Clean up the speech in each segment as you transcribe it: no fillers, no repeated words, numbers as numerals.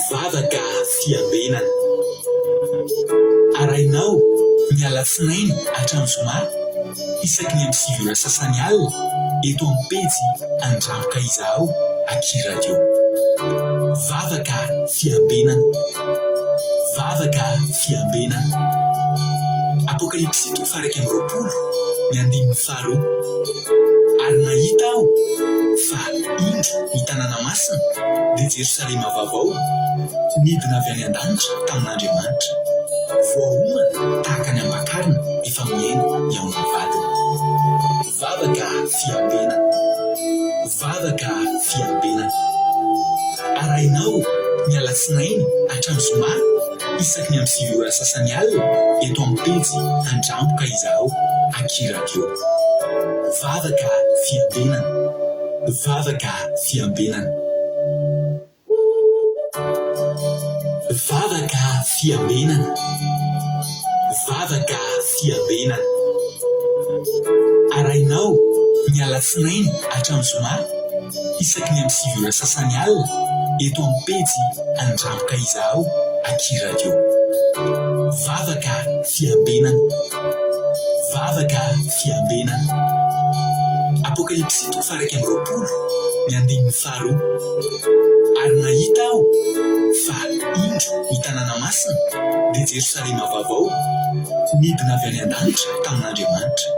Vavaka fiambenana. Arahinao ny alatsinainy hatramin'ny zoma isaky ny amin'ny 9 ora sasany alina eto amin'ny pejy Andramboka Izahao aky Radio. Vavaka fiambenana. Vavaka fiambenana. Apokalypsy toko faha 21 ny andininy faharoa. Ary nahita aho fa indro ny tanàna masina, dia Jerosalema vaovao, nidina avy any an-danitra tamin'Andriamanitra, voaomana tahaka ny ampakarina efa mihaino hihaona ny vadiny. Vavaka fiambenana. Vavaka fiambenana. Arahinao ny alatsinainy hatramin'ny zoma isaky ny amin'ny 9 ora sasany alina eto amin'ny pejy Andramboka Izahao aky Radio. Vavaka fiambenana. Vavaka fiambenana. Vavaka fiambenana. Vavaka fiambenana. Arahinao ny alatsinainy hatramin'ny zoma isaky ny amin'ny 9 ora sasany alina eto amin'ny pejy Andramboka Izahao aky Radio. Vavaka fiambenana. Vavaka fiambenana. Apokalypsy toko faha 21 ny andininy faharoa. Ary nahita aho fa indro ny tanàna masina, dia Jerosalema vaovao, nidina avy any an-danitra tamin'Andriamanitra,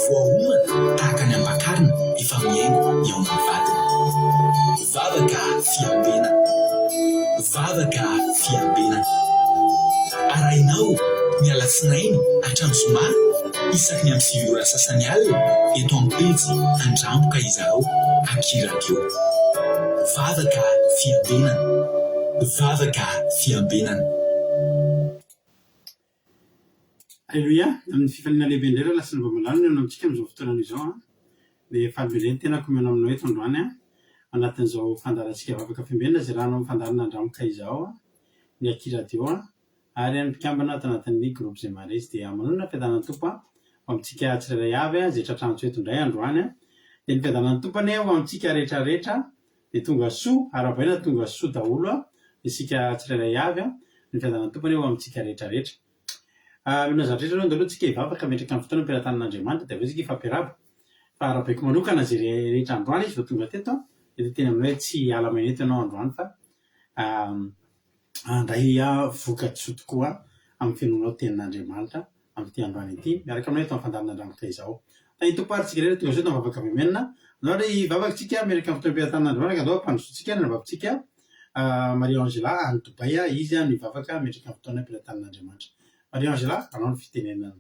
voaomana tahaka ny ampakarina efa mihaino hihaona ny vadiny. Vavaka fiambenana. Vavaka fiambenana. Arahinao ny alatsinainy hatramin'ny zoma isaky ny amin'ny 9 ora sasany alina eto amin'ny pejy Andramboka Izahao aky Radio. Vavaka fiambenana. Vavaka fiambenana. Aleloia! Amin'ny fifaliana lehibe indray rahalahy sy ny vamalalo ny eo amintsika amin'izao fotoana izao an! Dia faly be indray ny tenako mihaona aminao eto androany an! Anatin'izao fandaharantsika vavaka fiambenana izay rahanao amin'ny fandaharana Andramboka Izahao an! Ny Aky Radio an! Ary ny mpikambana ato anatin'ny groupe Zemaris dia manonona ny fiadanan'ny Tompo an! Ho amintsika tsirairay avy an! Izay tratra antso eto indray androany an! Dia ny fiadanan'ny Tompo anie ho amintsika rehetra rehetra Dia tonga soa, arahabaina tonga soa daholo an, isika tsirairay avy an, ny fiadanan'ny Tompo anie ho amintsika rehetra rehetra. Mino zavatra rehetra aloha andeha aloha tsika hivavaka hametraka ny fotoana am-pelatanan'Andriamanitra dia avy eo isika hifampiarahaba. Fa arahabaiko manokana izay rehetra androany izy vao tonga teto an, dia te hiteny aminao hoe tsy hiala maina eto ianao androany fa Handray voka-tsoa tokoa amin'ny finoanao tenin'Andriamanitra amin'ity androany ity, miaraka aminay eto amin'ny fandaharana Andramboka izao. Tahin'ny Tompo ary tsika rehetra tonga soa eto amin'ny vavaka Amena. Andao ary hivavaka tsika miaraka amin'ny fotoam-pitantanan'Andriamanitra ka andao hampandrosoantsika ny anabavintsika Marie Angela any Dubaï, izy no hivavaka miaraka amin'ny fotoana am-pitantanan'Andriamanitra. Marie Angela, anao ny fitenenana.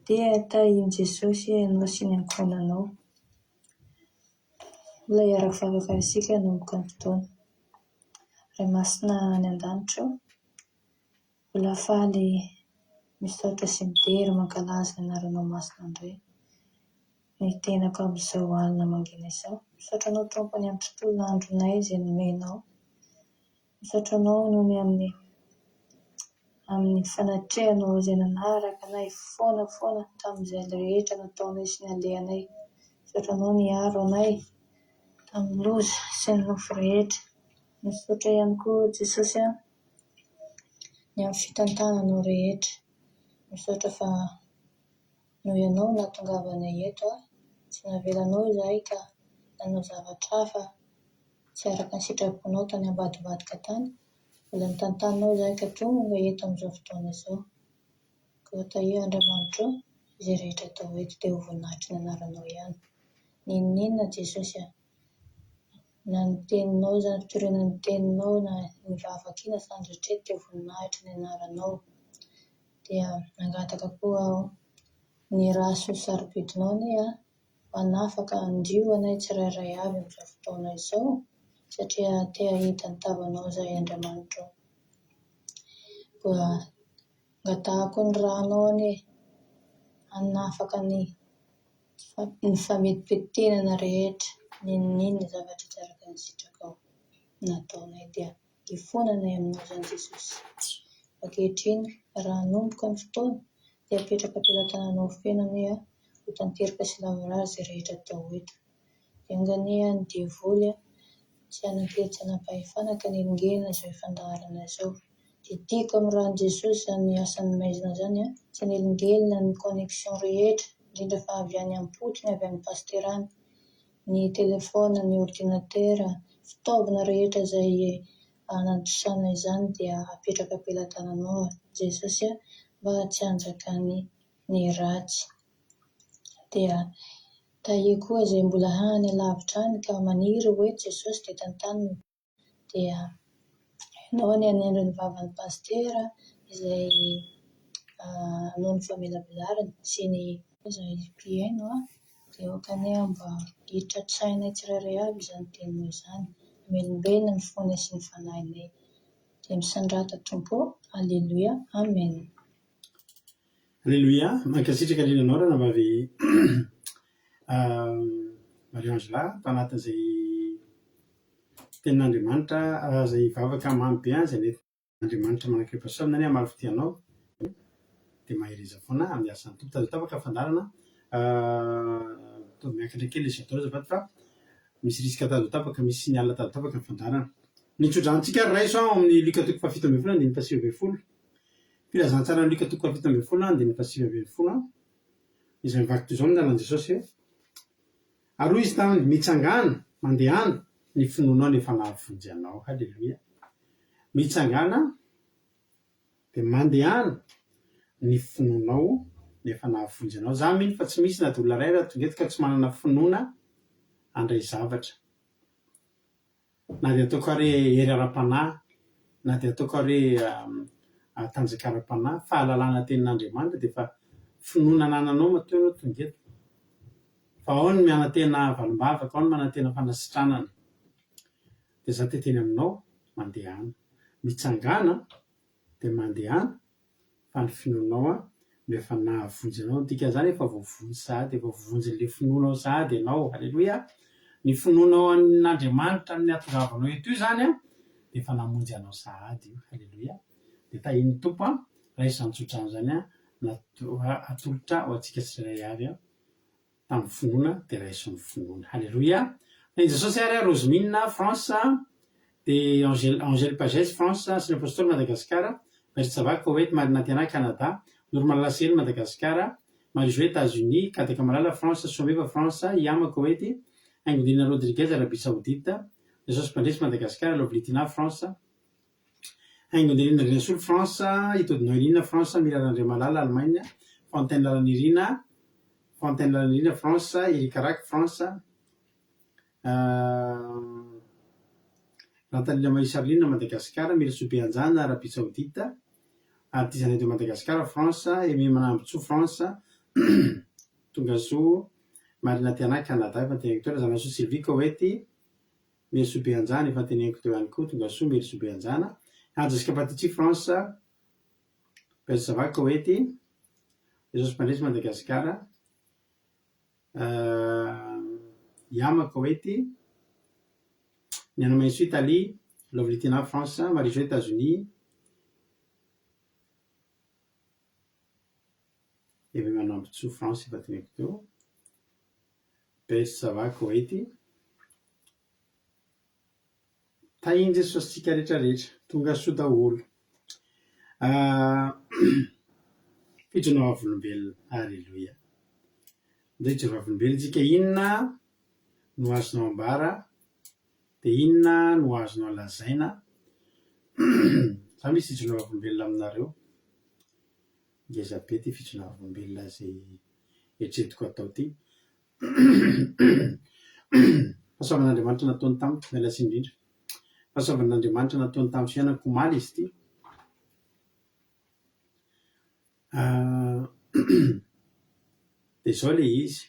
Dia tahin'i Jesosy ianao sy ny ankohonanao. Mbola hiara-hivavaka isika hanomboka ny fotoana. Ray Masina any an-danitra ô, mbola faly misaotra sy midera mankalaza ny anaranao masina indray ny tenako amin'izao alina mangina izao. Misaotra anao Tompo ny amin'ny tontolo andronay izay nomenao. Misaotra anao noho ny amin'ny amin'ny fanatrehanao izay nanaraka anay foana foana tamin'izay rehetra nataonay sy nalehanay. Misaotra anao niaro anay tamin'ny loza sy ny nofy rehetra. Misaotra ihany koa Jesosy a, ny amin'ny fitantananao rehetra. Misaotra fa noho ianao no nahatongavanay eto a, tsy navelanao izahay ka nanao zavatra hafa. Tsy araka ny sitraponao tany ambadimbadika tany, mbola notantaninao izahay ka tonga eto amin'izao fotoana izao. Koa tahio Andriamanitra o, izay rehetra atao eto dia ho voninahitry ny anaranao ihany. N'inon'inona Jesosy a, na ny teninao izany, fitoriana ny teninao na ny vavaka ina izany rehetra eto dia ho voninahitry ny anaranao. Dia nangataka koa aho ny rà sy ny sarobidinao anie a, Manafaka andio anay tsirairay avy amin'izao fotoana izao satria te hahita ny tavanao izahay Andriamanitra ô. Koa angatahako ny ranao anie hanafaka ny ny fametipetihana rehetra n'inon'inona zavatra tsy araka ny sitrakao nataonay dia hifonanay aminao izany Jesosy. Ankehitriny raha hanomboka ny fotoana. Dia apetraka am-pelatananao feno anie ho tanteraka sy lavorary izay rehetra atao eto. Dia enga anie ny devoly tsy hanan-kery tsy hanam-pahefana ka hanelingelina izao fandaharana izao. Didiako amin'ny ran'i Jesosy izany asan'ny maizina izany tsy hanelingelina ny connexion rehetra indrindra fa avy any am-potony avy any pasitera any. Ny telephone, ny ordinateur, fitaovana rehetra izay anantosana izany dia apetraka am-pelatananao Jesosy mba tsy hanjakany ny ratsy. Dia tahio koa izay mbola any alavitra any ka maniry hoe Jesosy dia tantaniny dia ianao anie hanendry ny vavan'ny pasitera izay hanao ny famelabelarana sy ny izay mpihaino an, dia aoka anie mba hiditra an-tsainay tsirairay avy izany teninao izany, hamelombelona ny fonay sy ny fanahinay. Dia misandrata Tompo ô, Aleloia, Amen. Aleloia, mankasitraka indrindra anao ranabavy Marie Angela tao anatin'izay tenin'Andriamanitra izay vavaka mamy be izay nentin'Andriamanitra manak'ireo anie hamaly fitia anao dia mahereza foana amin'ny asan'ny Tompo. Tadidio tapaka ny fandaharana, ataovy miakatra kely ilay j'adore azafady fa misy risque tady ho tapaka, misy signal tady ho tapaka ny fandaharana. Ny tsodranontsika ary raiso ao amin'ny Lioka toko faha-17 andininy faha-19. Filazantsaran'i Lioka toko faha-17 andininy faha-19 izay mivaky toy izao ny lalan'i Jesosy hoe, Ary hoy Izy taminy, Mitsangàna, mandehana, ny finoanao no efa nahavonjy anao. Haleloia! Mitsangàna, dia mandehana, ny finoanao no efa nahavonjy anao. Za mino fa tsy misy na dia olona iray raha tonga eto ka tsy manana finoana handray zavatra. Na dia ataoko ary hoe hery ara-panahy, na dia ataoko ary hoe tanjaka ara-panahy, fahalalana tenin'Andriamanitra dia efa finoana anananao matoa ianao tonga eto. Fa ao ny manantena valim-bavaka, ao ny manantena fanasitranana. Dia izaho te hiteny aminao, mandehana. Mitsangàna dia mandehana fa ny finoanao no efa nahavonjy anao, ny dikan'izany efa voavonjy sahady, efa voavonjin'ilay finoanao sahady ianao, aleloia! Ny finoanao an'Andriamanitra amin'ny hahatongavanao eto io izany an, dia efa namonjy anao sahady io, aleloia! Dia tahian'ny Tompo an, raiso izany tsodrano izany an, atolotra ho antsika tsirairay avy an. Tamin'ny finoana dia raiso ny finoana. Haleloia! Tahin'i Jesosy ary Rosemine, France, dia Angèle Angèle Pagès, France, sy ny Apostoly, Madagascar, Berthe Sava, Koweït, Marina Tiana, Canada, Noromalala Sely, Madagascar, Marie Jo, Etats-Unis, Kadaka Malala, France, Someva, France, Iama, Koweït, Haingodina Rodriguez, Arabie Saoudite, Jesosy Mpandresy, Madagascar, Lovely Tina, France, Haingonirina Andrianasolo, France, Itody Noeline, France, Mila Randriamalala, Allemagne, Fontaine Lalanirina, Fontaine Lalanirina, France, Eric Rack, France, Rantanila Marie Charline, Madagascar, Mirasoa Beanjana, Arabie Saoudite, Artisanat de Madagascar, France, Aimé Manambotsoa, France, Tongasoa Marina Tiana, Canada, efa noteneniko teo, Razanasoa Sylvie, Koweït, Merisoa Beanjana, efa noteneniko teo ihany koa, tongasoa Merisoa Beanjana, Haja Patici, France, Belsava, Koety, Jesosy Mpandresy, Madagasikara, Yama, Koety, Niana Maintsoa, Italie, Lovely Tina, France, Marie Jo, Etats-Unis, Eve Manambotsoa, France, efa teneniko teo. Belsava, Koety. Tahin'i Jesosy tsika rehetra rehetra. Tonga soa daholo. Fijoroana vavolombelona. Aleloia. Ndao hijoro vavolombelona tsika. Inona no azonao ambara? Dia inona no azonao lazaina? Za misy hijoroana vavolombelona aminareo. Ngeza be ity fijoroana vavolombelona izay eritreretiko atao ity. Fahasoavan'Andriamanitra nataony tamiko, miala tsiny indrindra. Fahasoavan'Andriamanitra nataony tamin'ny fiainako omaly izy ity. Dia izao ilay izy,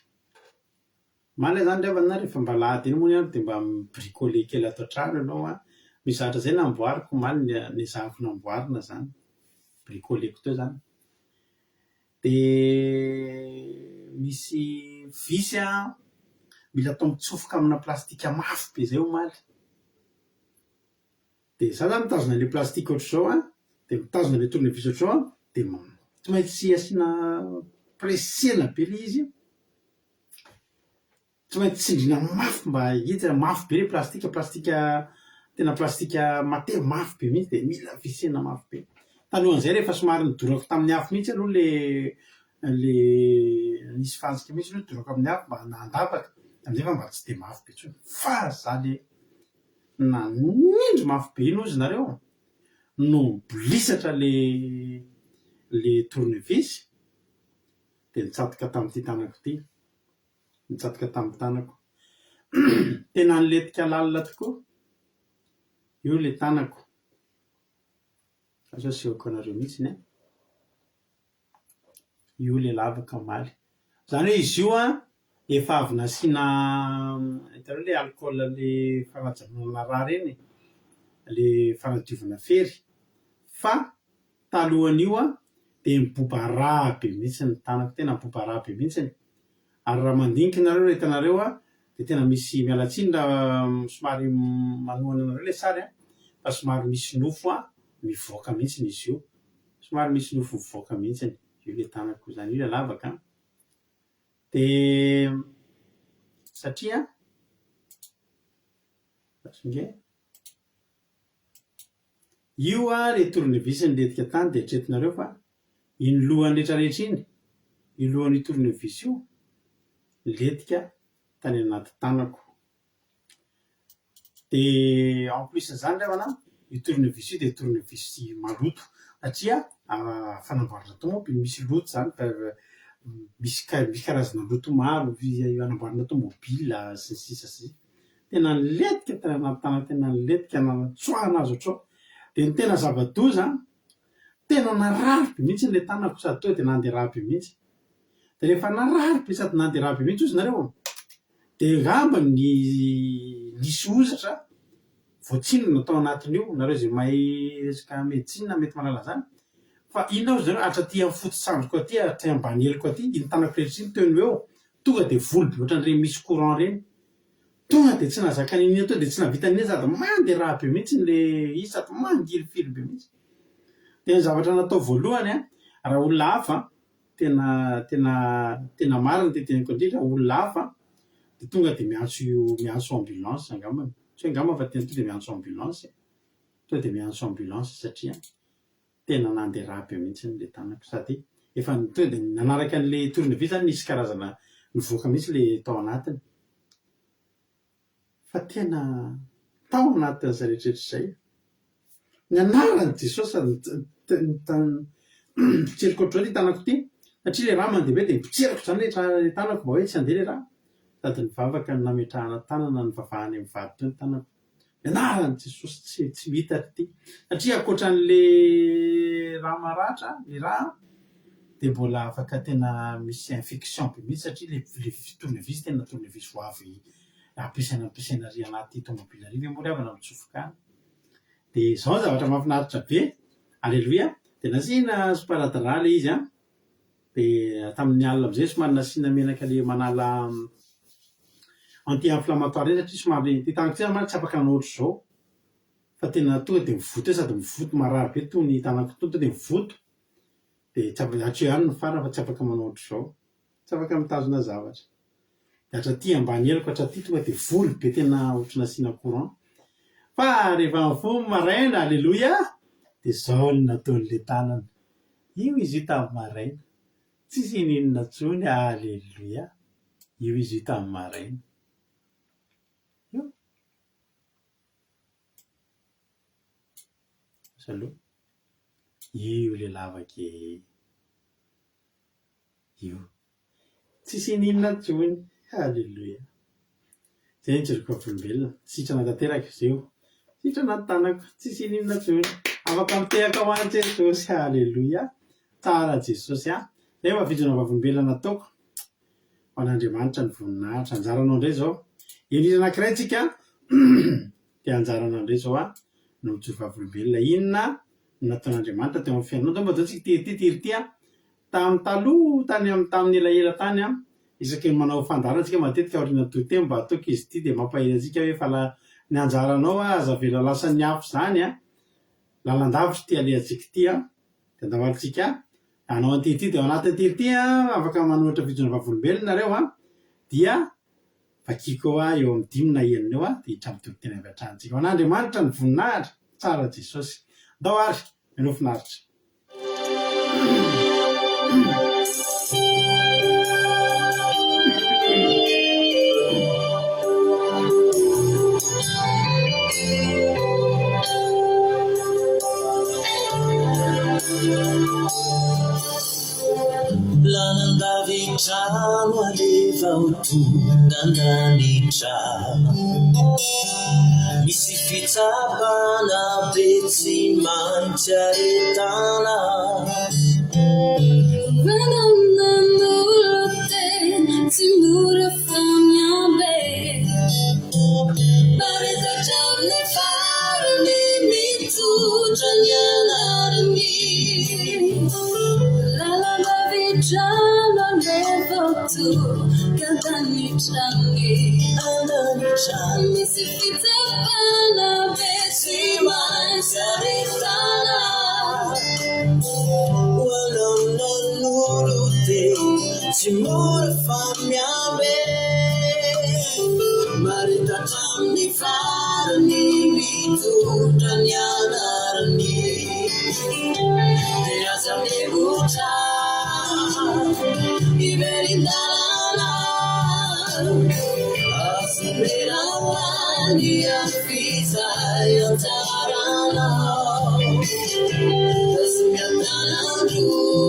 omaly aho izany ry havana rehefa mba alahady iny moa ny andro dia mba mi-bricoler kely ato an-trano ianao an, misy zavatra izay namboariko omaly, nezahako namboarina izany, bricoler-ko teo izany. Dia misy visy an, mila atao mitsofoka amina plastika mafy be izay omaly. Dia za zany mitazona an'ilay plastika ohatr'izao an, dia mitazona ilay tournevis ohatr'izao an, dia. Tsy maintsy asiana pressena be ilay izy. Tsy maintsy tsindriana mafy mba hiditra, mafy be ilay plastika, plastika tena plastika matevina mafy be mihitsy dia mila vissena mafy be. Talohan'izay rehefa somary nodorako tamin'ny afo mihitsy aloha ilay ilay nisy fantsika mihitsy aloha nodorako amin'ny afo mba handavaka, amin'izay efa mba tsy dia mafy be intsony. Fa za le nanindry mafy be iny hozy nareo no nibolisatra le le tournevis dia nitsatoka tamin'ity tanako ity. Nitsatoka tamin'ny tanako. Tena nilentika lalina tokoa io ilay tanako. Asa asehoko anareo mihitsy an. Io ilay lavaka omaly. Izany hoe izy io an, efa avy nasiana, hitanareo ilay alcool ilay fanajanonana rà ireny e, ilay fanadiovana fery. Fa talohan'io an, dia niboba rà be mihitsy ny tanako, tena niboba rà be mihitsy. Ary raha mandinika nareo raha hitanareo an, dia tena misy, miala tsiny raha somary manohana anareo ilay sary an, fa somary misy nofo an mivoaka mihitsy izy io. Somary misy nofo mivoaka mihitsy io ilay tanako io izany, io ilay lavaka an. Dia satria, andraso ange. Io ary ilay tournevis nilentika tany dia eritreretinareo fa iny lohany rehetra rehetra iny, io lohan'io tournevis io nilentika tany anaty tanako. Dia en plus an'izany ry havana, io tournevis io dia tournevis maloto satria fanamboarana tomobile, misy loto izany fa misy misy karazana loto maro anamboarana tomobile sy ny sisa sy ny sisa. Tena nilentika tany anaty tanana, tena nilentika nanatsoahana azy ohatr'izao. Dia ny tena zava-doza, tena narary be mihitsy ilay tanako sady tonga dia nandeha rà be mihitsy. Dia rehefa narary be sady nandeha rà be mihitsy hozy nareo, dia angamba ny nisy hozatra voatsinona tao anatin'io, nareo izay mahay resaka médecine mety mahalala an'izany, fa inona hozy nareo hatraty amin'ny foto-tsandriko aty, hatraty ambany heliko aty, iny tanako rehetra iny teo no eo, tonga dia volo be ohatran'ireny misy courant ireny. Tonga dia tsy nahazaka n'inona tonga dia tsy nahavita n'inona sady mandeha rà be mihitsy le izy sady mangirifiry be mihitsy. Dia ny zavatra natao voalohany an, raha olona hafa, tena tena tena marina ity teniko ity, raha olona hafa dia tonga dia miantso miantso ambulance angambany, tsy hoe angamba fa tena tonga dia miantso ambulance e, tonga dia miantso ambulance satria tena nandeha rà be mihitsy le tanako sady efa tonga dia nanaraka an'le tournevis zany nisy karazana nivoaka mihitsy le tao anatiny fa tena tao anatin'izay rehetra rehetra izay ny anaran'i Jesosy nitseriko ohatr'izao ity tanako ity satria le rà mandeha be dia nitseriko izany le tanako mba hoe tsy handeha le rà sady nivavaka no nametrahana tanana nivavahana mivady teo ny tanako Ny anaran'i Jesosy tsy tsy vita ry ty. Satria ankoatran'le rà maratra, le rà dia mbola afaka tena misy infection be mihitsy satria le le tournevis tena tournevis vao avy ampiasaina ampiasaina ary anaty tomobile ary ve moa ry havana mitsofoka any. Dia izao ny zavatra mahafinaritra be, aleloia, dia nasiana sparadrap le izy an, Dia tamin'ny alina amin'izay somary nasiana menaka le manala anti-inflammatoire ireny satria somary ity tanako ity zany tsy afaka hanao ohatr'izao fa tena tonga dia mivoto eo sady mivoto marary be itony tanako itony tonga dia mivoto dia tsy afaka hatreo ihany ny farany fa tsy afaka manao ohatr'izao, tsy afaka mitazona zavatra. Dia hatraty ambany heloko hatraty tonga dia volo be tena ohatry nasiana courant. Fa rehefa mifoha maraina, aleloia, dia izao no nataon'ilay tanana. Io izy io tamin'ny maraina. Tsisy ininona intsony, aleloia. Io izy io tamin'ny maraina. Io. Asa aloha. Io ilay lavaka e. Io. Tsisy ininona intsony. Aleloia. Zay ny jeriko vavolombelona. Sitrana tanteraka izy io. Sitrana ny tanako. Tsisy ininona intsony. Afaka mitehaka ho an'i Jesosy. Aleloia. Tsara Jesosy a. Zay mba fijoroana vavolombelona nataoko. Ho an'Andriamanitra ny voninahitra. Anjaranao indray izao. Indrindra anankiray tsika dia anjaranao indray izao a no mijoro vavolombelona. Inona no nataon'Andriamanitra teo amin'ny fiainanao? Ndao mba atao tsika ity ity ity a. Tamin'ny taloha, tany amin'ny tamin'ny elaela tany an, isaky ny manao fandaharana isika matetika aorian'ny toriteny mba ataoko izy ity dia mampahery antsika hoe fa la ny anjaranao an, aza avela lasan'ny afo izany an, lalandavitra ity alehantsika ity an, dia andavantsika. Hanao an'ity ity dia ao anatin'ity ity an, afaka manoratra fijoroana vavolombelona nareo an, dia vakiko eo an, eo amin'ny dimy na enina eo an, dia hiditra amin'ny toriteny avy hatrany tsika. Ho an'Andriamanitra ny voninahitra, tsara Jesosy. Ndao ary, ianao finaritra. Lalan-davitra no alefa ho tonga an-danitra. Misy fitsapana be tsy maintsy aretana. Tsy mora fa miambe. Maharitra hatramin'ny farany mitondra ny anarany. Lalam-bavitrano alefa tonga an-danitra any. Misy fitsapana be tsy maintsy aretana. Ho anao nanolo-tena. Tsy mora fa miambe Maharitra hatramin'ny farany Mitondra ny anarany Dia aza mihemotra Hiverin-dalana Aza omena ho any Afizay anjaranao Aza miadanan-droa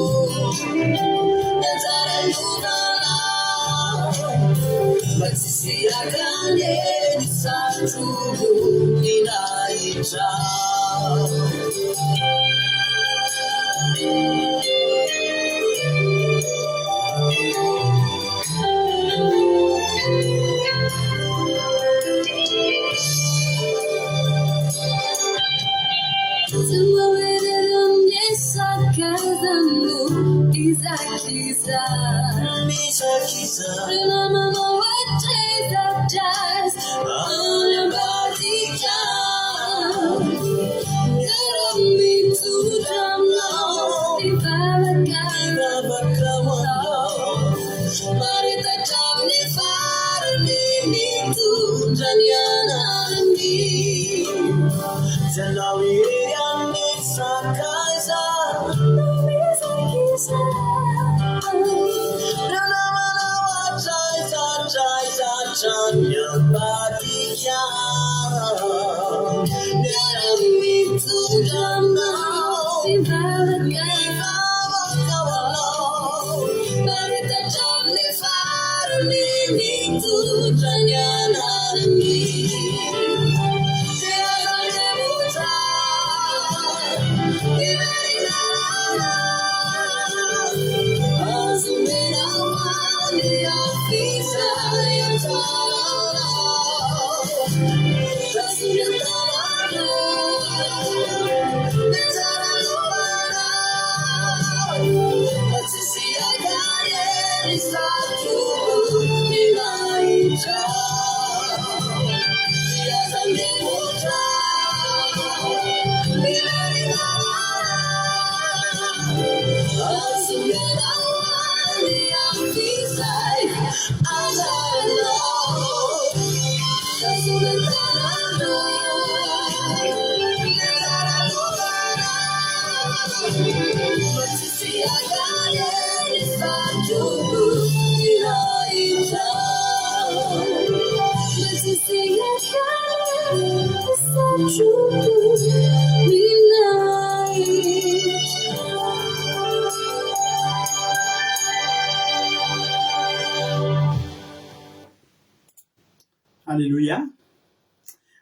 Aleloia!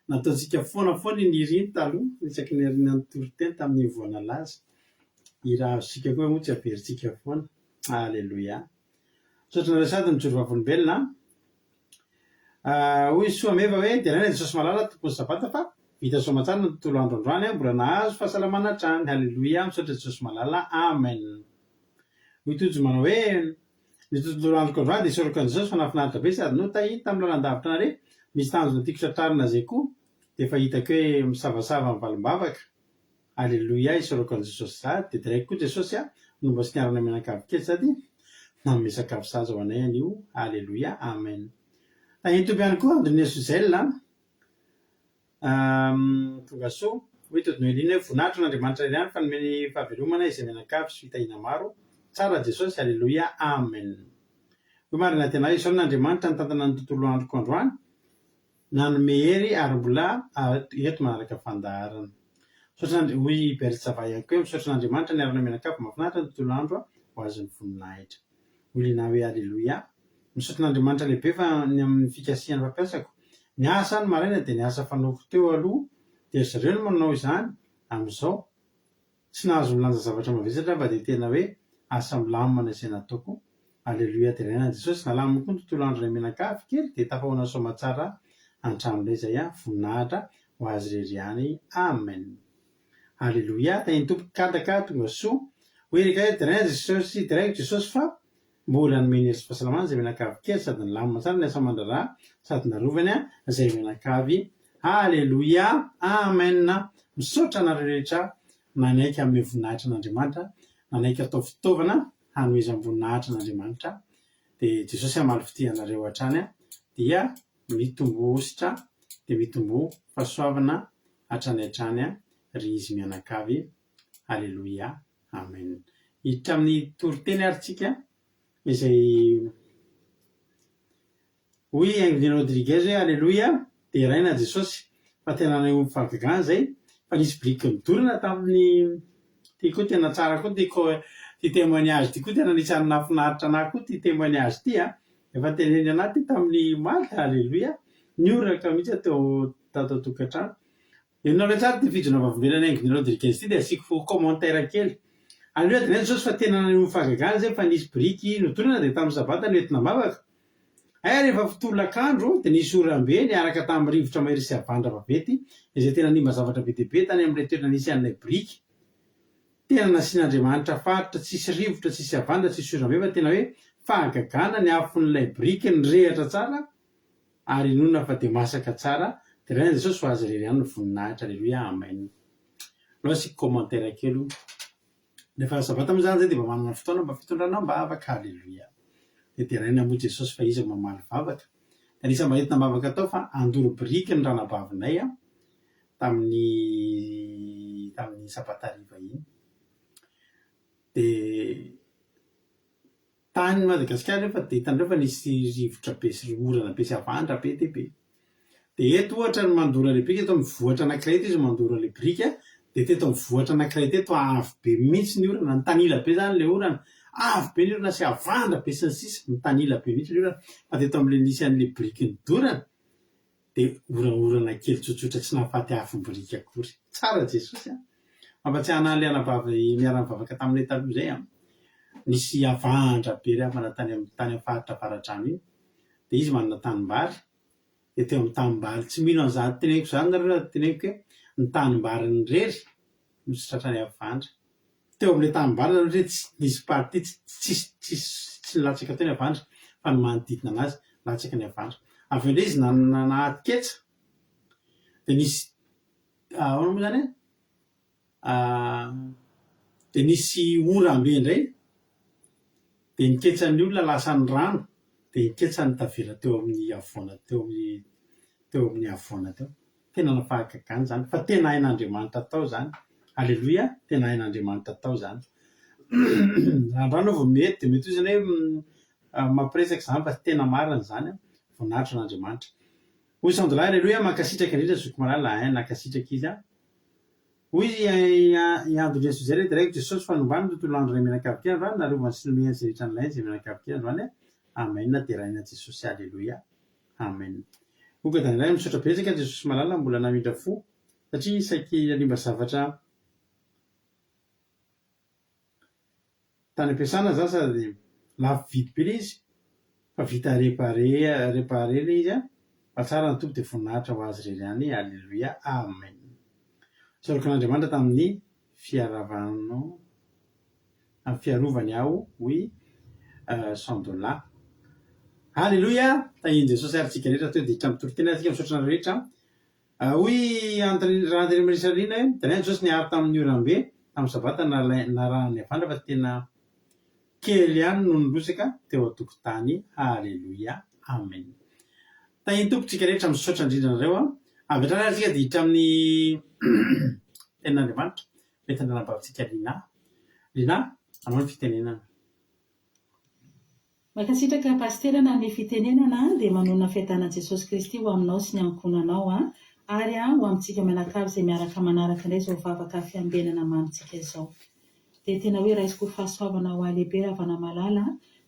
Nataontsika foana foana iny hira iny taloha, isaky ny aorianan'ny toriteny tamin'iny vao nalaza. Hira azontsika koa moa tsy averintsika foana. Aleloia! Misaotra anareo sady mijoro vavolombelona an! Hoy i Soa Meva hoe, Deraina Jesosy Malala Tompon'ny Sabata fa vita soamantsara ny tontolo andro androany aho mbola nahazo fahasalamana hatrany. Haleloia! Misaotra Jesosy Malala. Amen! Hoy Tojo manao hoe, Ny tontolo androko androany dia isaorako an'i Jesosy fa nahafinaritra be sady notahiny tamin'ny lalan-davitra naleha. Misy tanjona tiako tratrarina izay koa dia efa hitako hoe misavasava ny valim-bavaka. Aleloia isaorako an'i Jesosy za dia deraiko koa Jesosy a! No mba tsy niarana mianakavy kely sady nanome sakafo sahaza ho anay anio. Aleloia. Amen. Tahin'ny Tompo ihany koa Andriana Suzel a. Tonga soa. Hoy Tody Noeline hoe voninahitra ho an'Andriamanitra irery ihany fa nomeny fahavelomana izay mianakavy sy fitahiana maro. Tsara Jesosy. Aleloia. Amen. Hoy Marina Tena isaorana Andriamanitra nitantana ny tontolo androko androany. Nanome hery ary mbola eto manaraka fandaharana. Misaotra an'Andri, hoy i Bertsava ihany koa hoe misaotra an'Andriamanitra niarana mianakavy mahafinaritra ny tontolo andro ho azy ny voninahitra. Hoy Lina hoe Aleloia. Misaotra an'Andriamanitra lehibe fa ny amin'ny fikasihana fampiasako. Ny asa ny maraina dia ny asa fanaoko teo aloha dia ry zareo no manao izany amin'izao. Tsy nahazo nilanja zavatra mavesatra aho fa dia tena hoe asa milamina izay nataoko. Aleloia deraina an'i Jesosy. Nalaminy koa ny tontolo andronay mianakavy kely dia tafahoana soamatsara an-tranolay izay an, voninahitra ho Azy irery ihany. Amen. Aleloia, tahin'ny Tompo kadaka tonga soa. Hoy Erika hoe deraina Jesosy, deraiko Jesosy fa Mbola nomeny hery sy fahasalamana izay mianakavy kely sady nilamina tsara ny asa aman-draharaha sady narovany izay mianakavy. Aleloia! Amen! Misaotra anareo rehetra nanaiky hanome voninahitra an'Andriamanitra, nanaiky atao fitaovana hanomezam-boninahitra an'Andriamanitra. Dia Jesosy hamaly fitia anareo hatrany dia mitomboa hosotra dia mitomboa fahasoavana hatrany hatrany ry izy mianakavy. Aleloia! Amen. Hiditra amin'ny toriteny ary tsika izay hoy Ingrid Rodriguez hoe Aleloia, deraina Jesosy fa tena naneho fahagagana izay fa nisy biriky nodorana tamin'ny ty koa tena tsara koa ty ko ty témoignage ty koa tena anisan'ny nahafinaritra anah koa ty témoignage ty a, efa teneniny anah ty tamin'ny omaly, aleloia, nihoraka mihitsy aho teo tato an-tokantrano. Henonareo tsara ity fijona vavolombelona Ingrid Rodriguez ity dia asiako commentaire kely. Aleo adinay Jesosy fa tena naneho ny fahagagana izay fa nisy biriky nodorana dia tamin'ny sabata no entina am-bavaka. Hay rehefa fitolakandro dia nisy oram-be niaraka tamin'ny rivotra mahery sy havandra vaventy izay tena nimba zavatra be dia be tany amin'ilay toerana nisy an'ilay biriky. Tena nasian'Andriamanitra faritra tsisy rivotra, tsisy havandra, tsisy oram-be fa tena hoe fahagagana ny afon'ilay biriky nirehatra tsara ary inoana fa dia masaka tsara, deraina Jesosy ho azy irery ihany ny voninahitra aleloia amen. Aleo asiako commentaire kely o. Rehefa sabata moa zany zay dia mba manana fotoana mba fitondrana am-bavaka aleloia. Dia deraina moa Jesosy fa izy no mamaly vavaka. Dia anisan'ny mba entina am-bavaka atao fa handoro biriky ny ranabavinay an tamin'ny tamin'ny sabata hariva iny. Dia Tany Madagasikara nefa dia hitanareo fa nisy rivotra be sy orana be sy havandra be dia be. Dia eto ohatra ny mandoro an'ilay biriky, eto amin'ny vohitra anankiray eto izy mandoro an'ilay biriky a, dia teto amin'ny vohitra anankiray teto avo be mihitsy ny orana, nitanila be izany ilay orana, avo be ny orana sy havandra be sy ny sisa, nitanila be mihitsy ilay orana. Fa teto amin'ilay nisy an'ilay biriky nidorana, Dia oraorana kely tsotsotra tsy nahafaty afom-biriky akory. Tsara Jesosy a! Mampatsiahy anah ilay anabavy niara-nivavaka taminay taloha izay an! Nisy havandra be ry havana tany amin'ny tany amin'ny faritra Avaradrano iny. Dia izy manana tanimbary. Dia teo amin'ny tanimbary, tsy mino an'izany teneniko izany nareo raha teneniko hoe ny tanimbariny irery no tsy tratran'ny havandra. Teo amin'ilay tanimbary izany ohatra hoe tsy nisy partie tsy tsisy tsisy tsy nilatsaka teo ny havandra fa ny manodidina anazy latsaka ny havandra. Avy eo indray izy nanaty ketsa dia nisy ahoana moa izany e? Dia nisy oram-be indray dia ny ketsan'ny olona lasan'ny rano dia ny ketsany tavela teo amin'ny havoana teo amin'ny teo amin'ny havoana teo. Tena ny fahagagana izany fa tena hain'Andriamanitra atao izany. Aleloia, tena hain'Andriamanitra atao izany. Androany aloha vao mety dia mety ho izany hoe mampiresaka izany fa tena marina izany an, voninahitra ho an'Andriamanitra. Hoy Sandolahy, Aleloia, mankasitraka indrindra zoky malala ein, nankasitraka izy an. Hoy i Ando Jesosy, Deraiko Jesosy fa nombany ny tontolo andro ray mianakavy kely androany, narovany sy nomeny izay rehetra nilainy izay mianakavy kely androany an. Amen, deraina Jesosy, Aleloia. Amen. Oka Daniela, misaotra betsaka Jesosy malala mbola namindra fo satria saiky nanimba zavatra tany ampiasana za sady lafo vidy be le izy fa vita repare repare le izy an, fa tsara ny Tompo dia voninahitra ho azy irery ihany Alléluia Amen. Isaorako an'Andriamanitra tamin'ny fiaravanao. Amin'ny fiarovany aho hoy Sandola. Aleloia! Tahian'i Jesosy ary tsika rehetra teo dia hiditra amin'ny toriteny ary tsika misaotra anareo rehetra. Hoy Anthony Randriamirisarina hoe, Daniel Jesosy niaro tamin'ny oram-be tamin'ny sabata narahan'ny havandra fa tena. Kely ihany no nirotsaka teo an-tokotany. Haleloia. Amen. Tahin'ny Tompo tsika rehetra misaotra indrindra anareo an. Avy hatrany ary tsika dia hiditra amin'ny tenin'Andriamanitra. Mety ny anabavintsika Lina. Lina, anao ny fitenenana. Mankasitraka Pasitera na ny fitenenana dia manonona fiadanan'i Jesosy Kristy ho aminao sy ny ankohonanao ary ho amintsika mianakavy izay miaraka manaraka indray izao vavaka fiambenana mamintsika izao. Dia tena hoe raisiko ho fahasoavana ho ahy lehibe Ravana malala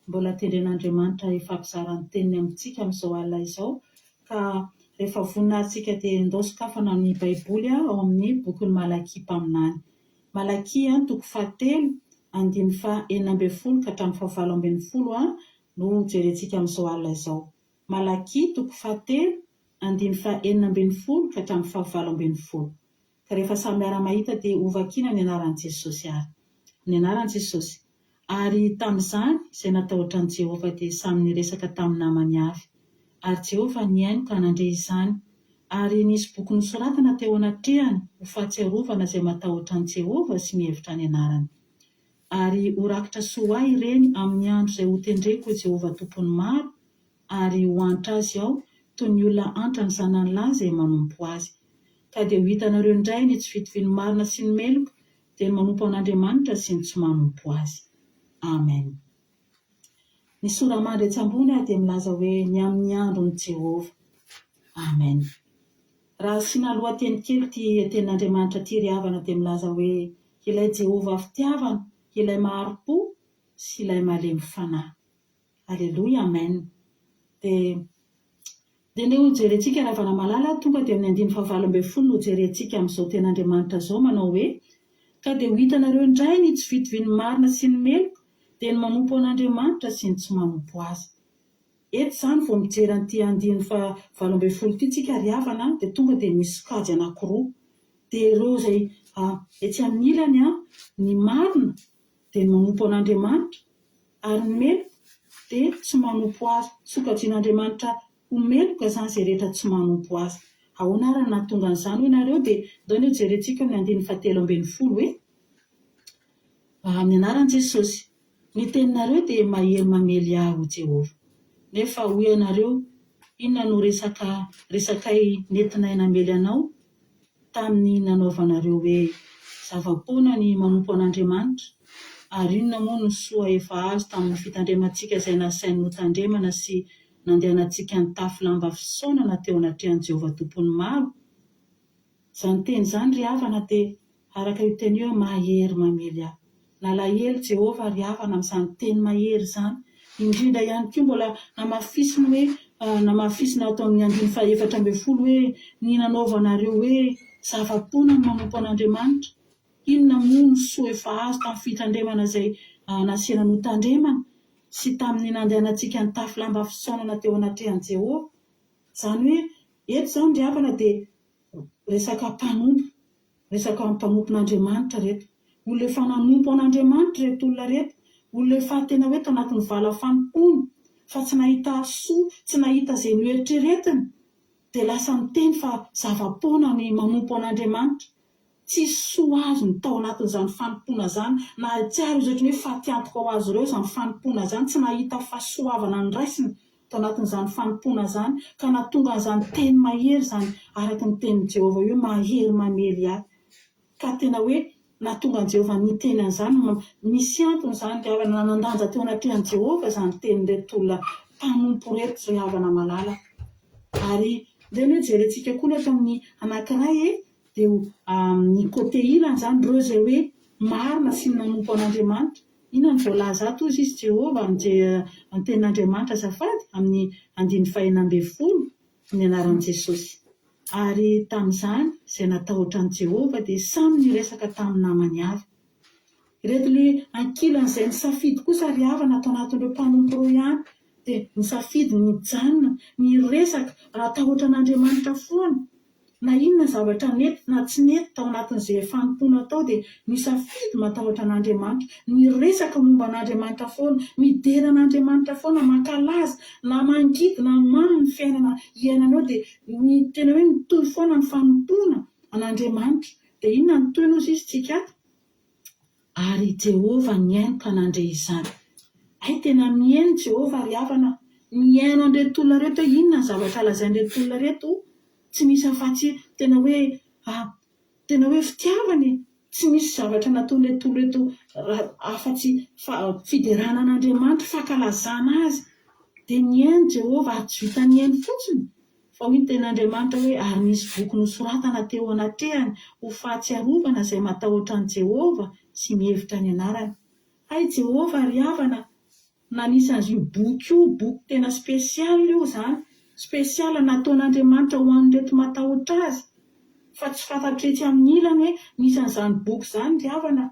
mbola tendren'Andriamanitra hifampizara ny teniny amintsika amin'izao alina izao ka rehefa vonona ary tsika dia ndao sokafana ny baiboly ao amin'ny bokin'i Malakia mpaminany. Malakia toko fahatelo, andininy faha 16 ka hatramin'ny faha 18 no hojerentsika amin'izao alina izao. Malakia toko fahatelo, andininy faha 16 ka hatramin'ny faha 18. Ka rehefa samy miara-mahita dia hovakiana ny anaran'i Jesosy ary. Ny anaran'i Jesosy. Ary tamin'izany, izay natahotra an'i Jehovah dia samy niresaka tamin'ny namany avy. Ary Jehovah nihaino ka nandre izany. Ary nisy boky nosoratana teo anatrehany ho fahatsiarovana izay matahotra an'i Jehovah sy mihevitra ny anarany. Ary ho rakitra soa ho ahy ireny amin'ny andro izay hotendreko ho Jehovah Tompon'ny maro, ary ho antra azy aho, toy ny olona antra ny zanany lahy izay manompo azy. Ka dia ho hitanareo indray ny tsy fitovian'ny marina sy ny meloka, dia ny manompo an'Andriamanitra sy ny tsy manompo Azy. Amen. Ny sora-mandry etsy ambony dia milaza hoe ny amin'ny andron'i Jehovah. Amen. Raha asiana lohateny kely ity tenin'Andriamanitra ity ry havana dia milaza hoe ilay Jehovah fitiavana, ilay mahari-po sy ilay malemy fanahy. Aleloia Amen dia dia ndeha ho jerentsika Ravanamalala tonga dia amin'ny andininy fahavalo 18 no jerentsika amin'izao tenin'Andriamanitra izao manao hoe ka dia ho hitanareo indray ny tsy fitovian'ny marina sy ny meloka dia ny manompo an'Andriamanitra sy ny tsy manompo azy. Eto izany vao mijery an'ity andininy faha 18 ity tsika ry havana dia tonga dia misy sokajy anankiroa dia ireo izay etsy amin'ny ilany ny marina dia ny manompo an'Andriamanitra ary ny meloka dia tsy manompo Azy. Sokajian'Andriamanitra ho meloka izany izay rehetra tsy manompo Azy. Ahoana ary no nahatonga an'izany hoy nareo? Dia ndao anie hojerentsika eo amin'ny andininy fahatelo ambin'ny folo hoe, Amin'ny anaran'i Jesosy, ny teninareo dia mahery mamely ahy ho Jehovah. Nefa hoy ianareo, Inona no resaka resakay nentinay namely anao? tamin'ny nanaovanareo hoe zava-poana ny manompo an'Andriamanitra? Ary inona moa no soa efa azo tamin'ny fitandremantsika izay nasainy notandremana sy nandehanantsika nitafy lamba fisaonana teo anatrehan'i Jehovah Tompon'ny maro? Izany teny izany, ry havana, dia araka io teny io hoe mahery mamely ahy. Nalahelo Jehovah ry havana amin'izany teny mahery izany. Indrindra ihany koa mbola namafisiny hoe, namafisina ato amin'ny andininy faha 14 hoe, ny nanaovanareo hoe zava-poana ny manompo an'Andriamanitra. Inona moa no soa efa azo tamin'ny fitandremana izay nasiana notandremana sy tamin'ny nandehanantsika nitafy lamba fisaonana teo anatrehan'i Jehovah? Izany hoe eto izany ry havana dia resaka mpanompo. Resaka mpanompon'Andriamanitra ireto. Olona efa nanompo an'Andriamanitra ireto olona ireto. Olona efa tena hoe tao anatin'ny vala fanompoana fa tsy nahita soa, tsy nahita izay noeritreretiny dia lasa miteny fa zava-poana ny manompo an'Andriamanitra. Tsisy soa azony tao anatin'izany fanompoana izany. Nahatsiaro izy ohatran'ny hoe fatiantoka ho azy ireo izany fanompoana izany. Tsy nahita fahasoavana noraisina tao anatin'izany fanompoana izany ka nahatonga an'izany teny mahery izany araka ny tenin'i Jehovah hoe mahery mamely ahy. Ka tena hoe nahatonga an'i Jehovah niteny an'izany, misy antony izany ry havana, nanan-danja teo anatrehan'i Jehovah izany tenin'ireto olona mpanompo ireto ry havana malala. Ary ndeha anie jerentsika koa ny ato amin'ny anankiray e, dia amin'ny côté ilany izany ireo izay hoe marina sy nanompo an'Andriamanitra. Inona no voalaza ato hozy izy Jehovah amin'ny tenin'Andriamanitra azafady amin'ny andininy faha 16 amin'ny anaran'i Jesosy. Ary tamin'izany izay natahotra an'i Jehovah dia samy niresaka tamin'ny namany avy. Ireto le ankilan'izay nisafidy kosa ry havana ato anatin'ireo mpanompo ireo ihany dia nisafidy ny hijanona, ny hiresaka, hatahotra an'Andriamanitra foana. Na inona zavatra nety na tsy nety tao anatin'izay fanompoana tao dia nisafidy matahotra an'Andriamanitra, niresaka momba an'Andriamanitra foana, midera an'Andriamanitra foana, mankalaza, na mangidy na mamy ny fiainana iainanao dia ny tena hoe mitohy foana ny fanompoana an'Andriamanitra. Dia inona no tohiny hozy izy tsika ato? Ary Jehovah nihaino ka nandre izany. Hay tena mihaino Jehovah ry havana, mihaino an'ireto olona ireto hoe inona ny zavatra lazain'ireto olona ireto, tsy misy afa-tsy tena hoe tena hoe fitiavana e, tsy misy zavatra nataon'ireto olona ireto afa-tsy fiderana an'Andriamanitra, fankalazana Azy. Dia nihaino Jehovah ary tsy vitan'ny nihaino fotsiny fa hoy ny tenin'Andriamanitra hoe ary nisy boky nosoratana teo anatrehany ho fahatsiarovana izay matahotra an'i Jehovah sy mihevitra ny anarany. Hay Jehovah ry havana nanisa an'io boky io, boky tena spécial io izany, spécial nataon'Andriamanitra ho an'ireto matahotra Azy, fa tsy fantatro etsy amin'ny ilany hoe nisy an'izany boky izany ry havana,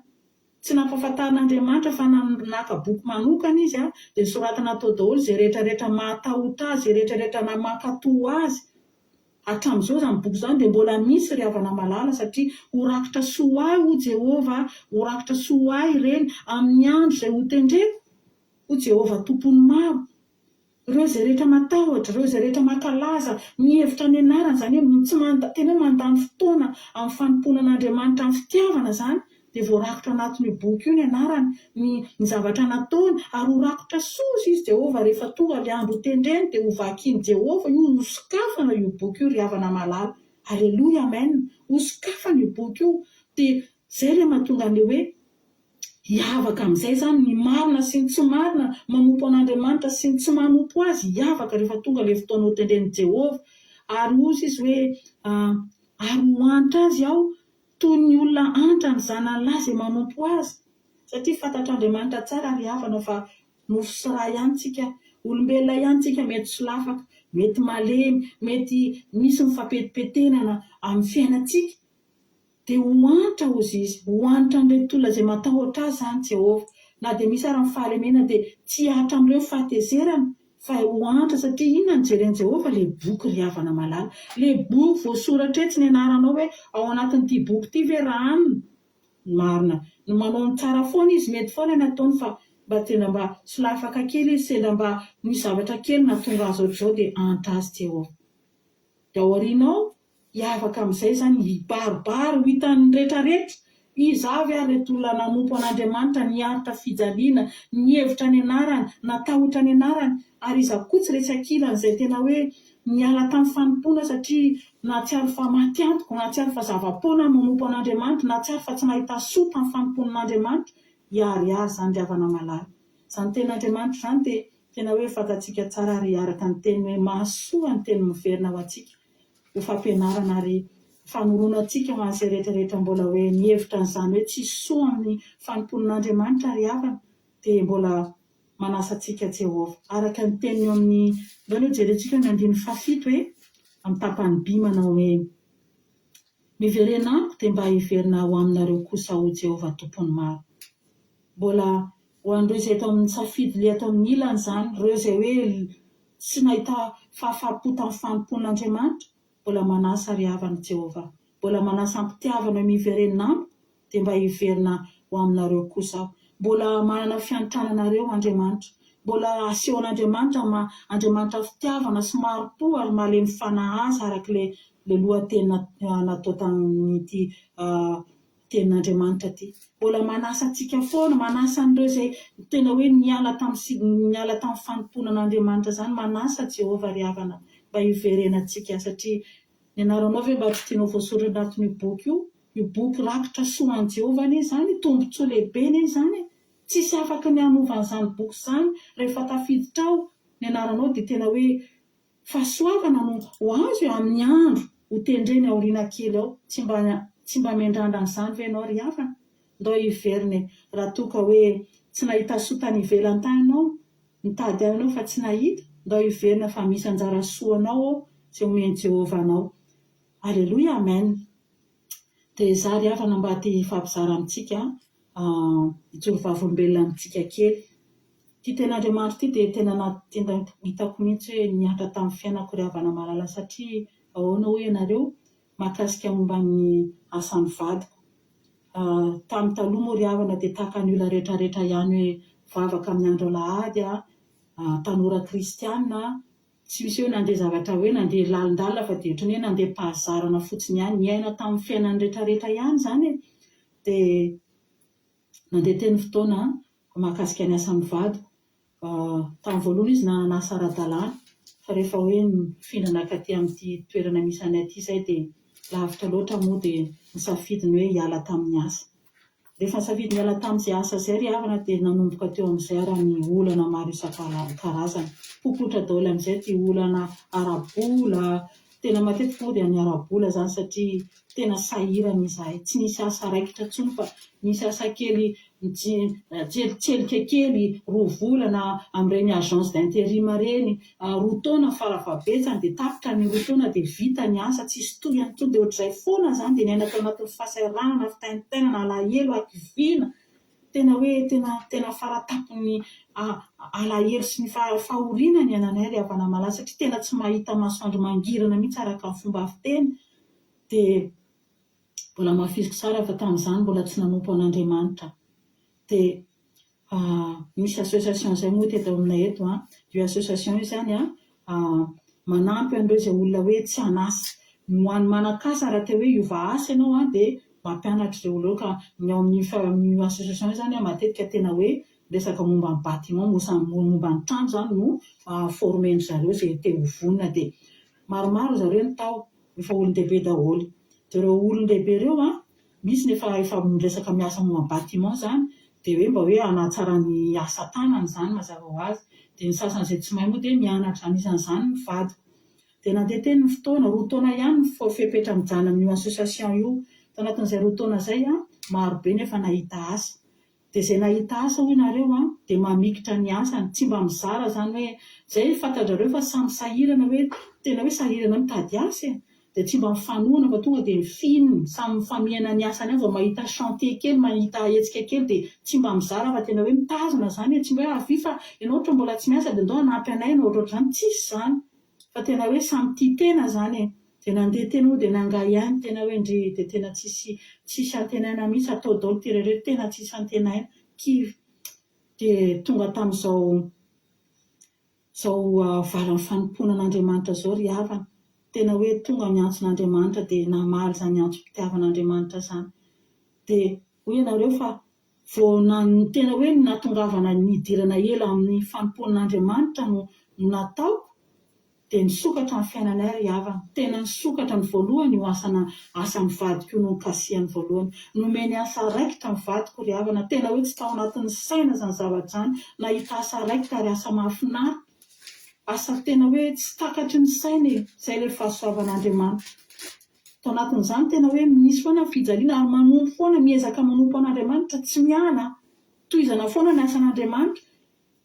tsy nampahafantarin'Andriamanitra fa naka boky manokana Izy dia nosoratana tao daholo izay rehetra rehetra mahatahotra Azy, izay rehetra rehetra mankatò Azy. Hatramin'izao izany boky izany dia mbola misy ry havana malala satria ho rakitra soa ho ahy hoy Jehovah, ho rakitra soa ho ahy ireny amin'ny andro izay hotendreko, hoy Jehovah Tompon'ny maro. Ireo izay rehetra matahotra, ireo izay rehetra mankalaza, mihevitra ny anarany, izany hoe tsy manda, tena hoe mandany fotoana amin'ny fanompoana an'Andriamanitra amin'ny fitiavana izany, dia voarakitra anatin'io boky io ny anarany, ny ny zavatra nataony, ary ho rakotra soa hozy izy Jehovah rehefa tonga ilay andro hotendreny dia ho vakian'i Jehovah io, hosokafana io boky io ry havana malala. Aleloia amen! Hosokafana io boky io. Dia izay ilay mahatonga an'ilay hoe hiavaka amin'izay izany ny marina sy ny tsy marina, manompo an'Andriamanitra sy ny tsy manompo Azy, hiavaka rehefa tonga ilay fotoana hotendren'i Jehovah. Ary hozy izy hoe, ary ho antra azy aho, Toy ny olona antra ny zanany lahy izay manompo azy, satria fantatr'Andriamanitra tsara ry havana fa nofo sy ra ihany tsika, olombelona ihany tsika mety solafaka, mety malemy, mety misy ny fampetipetenana amin'ny fiainantsika, dia ho antra hozy izy, ho antra an'ireto olona izay matahotra azy izany Jehovah, na dia misy ara ny fahalemena dia tsy hihatra amin'ireo ny fahatezerana, Fa ho antra satria inona no jeren'i Jehovah? Ilay boky ry havana malala. Ilay boky voasoratra etsy ny anaranao hoe ao anatin'ity boky ity ve Rahanina? Ny marina. Ny manao ny tsara foana izy, mety foana ny ataony fa mba tena mba solafaka kely izy, sendra mba nisy zavatra kely nahatonga azy ohatr'izao dia antra azy Jehovah. Dia ao aoriana ao Hiavaka amin'izay izany, hibaribary ho hitan'ny rehetrarehetra. Iza avy ary ireto olona nanompo an'Andriamanitra, niaritra fijaliana, nihevitra ny anarany, natahotra ny anarany, ary iza koa tsy retsy ankilany izay tena hoe niala tamin'ny fanompoana satria nahatsiaro fa maty antoka, nahatsiaro fa zava-poana ny manompo an'Andriamanitra, nahatsiaro fa tsy nahita soa tamin'ny fanompoana an'Andriamanitra. Hiharihary izany ry havana malala. Izany tenin'Andriamanitra izany dia tena hoe fantatsika tsara ary araka ny teniny hoe mahasoa ny teny miverina ho antsika. ho fampianarana ary fanoroana antsika ho an'izay rehetra rehetra mbola hoe mihevitra an'izany hoe tsisy soa amin'ny fanompoana an'Andriamanitra ry havana dia mbola manasa antsika Jehovah. Araka ny teniny eo amin'ny, ndao anie hojerentsika eo amin'ny andininy fahafito e, amin'ny tapany by manao hoe, Miverena amiko dia mba hiverina ho aminareo kosa hoy Jehovah Tompon'ny maro. Mbola ho an'ireo izay eto amin'ny safidy le ato amin'ny ilany izany, ireo izay hoe Tsy nahita fahafaham-po tamin'ny fanompoan'Andriamanitra, mbola manasa ry havana Jehovah, mbola manasa am-pitiavana hoe miverena amiko dia mba hiverina ho aminareo kosa aho. Mbola manana fiantrana anareo Andriamanitra. Mbola asehon'Andriamanitra maha Andriamanitra fitiavana sy mahari-po ary malemy fanahy Azy araka ilay lohateny natao tamin'ity Tenin'Andriamanitra ity. Mbola manasa antsika foana, manasa an'ireo izay tena hoe niala tamin'ny niala tamin'ny fanompoana an'Andriamanitra izany, manasa Jehovah ry havana mba hiverenantsika satria ny anaranao ve mba tsy tianao voasoratra anatin'io boky io? Io boky rakitra soa an'i Jehovah anie izany, tombontsoa lehibe anie izany e! Tsisy afaka ny hanova an'izany boky izany rehefa tafiditra ao ny anaranao dia tena hoe Fahasoavana no ho azo e amin'ny andro ho tendreny aoriana kely ao. Tsy mba tsy mba miandrandra an'izany ve ianao ry havana? Ndao hiverina e, raha toa ka hoe tsy nahita soa tany ivelany tany ianao, nitady ahy ianao fa tsy nahita, ndao hiverina fa misy anjara soa anao ao izay omen'i Jehovah anao. Aleloia Amen. Dia izaho ry havana mba te hifampizara amintsika, hijoro vavolombelona amintsika kely. Ity tenin'Andriamanitra ity dia tena tena hitako mihitsy hoe nihatra tamin'ny fiainako ry havana malala satria ahoana hoy ianareo? Mahakasika momba ny asan'ny vadiko. Tamin'ny taloha moa ry havana dia tahaka ny olona rehetra rehetra ihany hoe mivavaka amin'ny andro alahady, tanora kristiana, Tsy misy hoe nandeha zavatra hoe nandeha lalindalina fa dia ohatran'ny hoe nandeha am-pahazarana fotsiny ihany, niaina tamin'ny fiainan'ny retraretra ihany izany e! Dia nandeha teny fotoana mahakasika ny asan'ny vadiko. Tamin'ny voalohany izy nanana asa ara-dalàna fa rehefa hoe nifindra nankaty amin'ity toerana misy anay ity izahay dia lavitra loatra moa dia nisafidy ny hoe hiala tamin'ny asa. Rehefa nisafidy niala tamin'izay asa izay ry havana dia nanomboka teo amin'izay ary ny olana maro isan-karazany. Popoitra daholo amin'izay ity olana ara-bola, tena matetika moa dia ny ara-bola izany satria tena sahirana izahay. Tsy nisy asa raikitra intsony fa nisy asa kely tselika kely, roa volana amin'ireny agence d'interim ireny, roa taona farafahabetsany dia tapitra ny roa taona dia vita ny asa, tsisy tohiny intsony dia ohatr'izay foana izany dia niaina tao anatin'ny fahasahiranana, fitaintainana, alahelo, hakiviana, tena hoe tena tena faratampon'ny alahelo sy ny fahoriana niainanay ry havana malala satria tena tsy mahita masoandro mangirana mihitsy araka ny fomba fiteny dia mbola hamafisiko tsara fa tamin'izany mbola tsy nanompo an'Andriamanitra dia Misy association izay moa teto aminay eto an, io association io izany an manampy an'ireo izay olona hoe tsy an'asa. Ny ho an'ny manan-kasa raha te hoe hiova asa ianao an dia mampianatra ireo olona ireo ka ny ao amin'io association io izany an matetika tena hoe resaka momba ny bâtiment, momba ny trano izany no former-ndry zareo izay te ho vonona dia maromaro zareo no tao, efa olon-dehibe daholo. Dia ireo olon-dehibe ireo an Misy ny efa efa miresaka miasa momba bâtiment zany dia hoe mba hoe hanatsara ny asa tanany izany mazava ho azy. Dia ny sasany izay tsy mahay moa dia mianatra, anisan'izany ny vadiko. Dia nandeha teny ny fotoana, roa taona ihany ny fepetra mijanona amin'io association io. Tao anatin'izay roa taona izay an, maro be ny efa nahita asa. Dia izay nahita asa hoy nareo an, dia mamikitra ny asany, tsy mba mizara izany hoe, izay fantatrareo fa samy sahirana hoe, tena hoe sahirana mitady asa e, dia tsy mba mifanohana fa tonga dia mifinina, samy mifamihana ny asany avy vao mahita chantier kely, mahita hetsika kely dia tsy mba mizara fa tena hoe mitazona izany e, tsy mba hoe avia fa ianao ohatra mbola tsy miasa dia ndao hanampy anay na ohatrohatr'izany, tsisy izany. Fa tena hoe samy tia tena zany e! Dia nandeha teny moa dia nangahy ihany tena hoe ndry dia tena tsisy tsisy antenaina mihitsy atao daholo ity rehetra tena tsisy antenaina, kivy. Dia tonga tamin'izao izao valan'ny fanompoana an'Andriamanitra izao ry havana. Tena hoe tonga ny antson'Andriamanitra dia namaly izany antsom-pitiavan'Andriamanitra izany. Dia hoy ianareo fa Vao na ny tena hoe ny nahatongavana nidirana ela amin'ny fanompoana an'Andriamanitra no nataoko dia nisokatra ny fiainanay ry havana. Tena nisokatra ny voalohany io asana asan'ny vadiko io no nikasihany voalohany. Nomeny asa raikitra ny vadiko ry havana. Tena hoe tsy tao anatin'ny saina izany zavatra izany. Nahita asa raikitra ary asa mahafinaritra. Asa tena hoe tsy takatry ny saina e. Izay ilay fahasoavan'Andriamanitra. Tao anatin'izany tena hoe misy foana ny fijaliana ary manompo foana, miezaka manompo an'Andriamanitra, tsy miala, tohizana foana ny asan'Andriamanitra,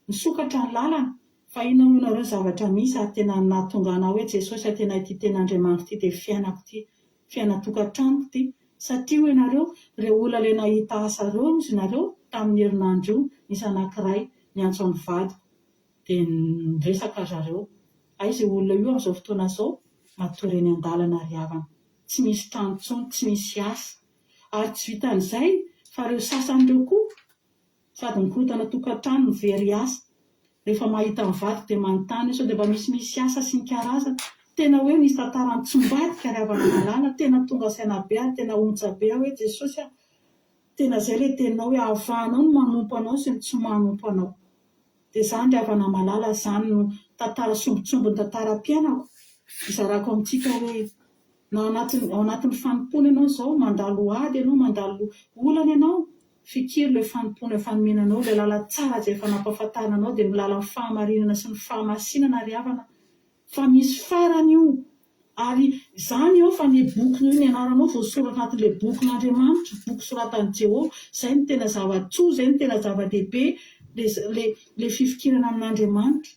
misokatra ny lalana, fa inona hoy nareo ny zavatra misy ary tena nahatonga anah hoe Jesosy a tena ity tenin'Andriamanitra ity dia fiainako ity, fiainan-tokantranoko ity, satria hoy nareo ireo olona ilay nahita asa ireo hozy nareo tamin'ny herinandro io nisy anankiray niantso an'ny vadiko, Dia niresaka ry zareo. Aiza io olona io amin'izao fotoana izao? Matory eny an-dalana ry havana. Tsy misy trano intsony, tsy misy asa. Ary tsy vitan'izay fa ireo sasany ireo koa sady mikorontana tokantrano no very asa. Rehefa mahita ny vadiko dia manontany hoe sao dia mba misimisy asa sy ny karazany. Tena hoe nisy tantara nitsimbadika ry havana malala, tena tonga saina be ary tena ontsa be aho hoe Jesosy a! Tena izay ilay teninao hoe ahavahanao ny manompo anao sy ny tsy manompo anao. Dia izany ry havana malala, izany no tantara sombintsombin'ny tantaram-piainako, hizarako amintsika hoe, na anatin'ny, ao anatin'ny fanompoana ianao izao, mandalo ady ianao, mandalo olana ianao, fikiro ilay fanompoana efa nomena anao, ilay lalan-tsara izay efa nampahafantarina anao, dia ny lalan'ny fahamarinana sy ny fahamasinana ry havana. Fa misy farany io. Ary izany eo fa ny boky ny anaranao voasoratra anatin'ilay bokin'Andriamanitra, boky soratan'i Jehovah, izay no tena zava-tsoa, izay no tena zava-dehibe, ilay ilay fifikirana amin'Andriamanitra.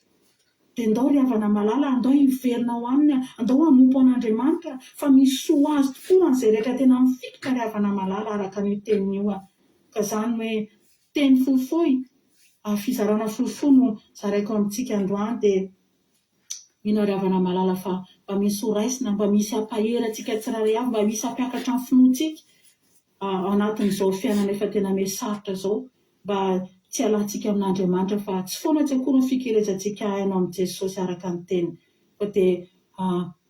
Dia ndao ry havana malala, andao hiverina ao aminy, andao hanompo an'Andriamanitra, fa misy soa ho azy tokoa ho an'izay rehetra tena mifikitra ry havana malala araka an'io teniny io. Ka izany hoe teny fohifohy, fizarana fohifohy no zaraiko amintsika androany dia. Mino ary havana malala fa mba misy ho raisina, mba misy hampahery antsika tsirairay avy, mba misy hampiakatra ny finoantsika ao anatin'izao fiainana efa tena miha sarotra izao, mba tsy hialantsika amin'Andriamanitra fa tsy foana tsy akory ny fikelezantsika aina ao amin'i Jesosy araka ny teniny. Koa dia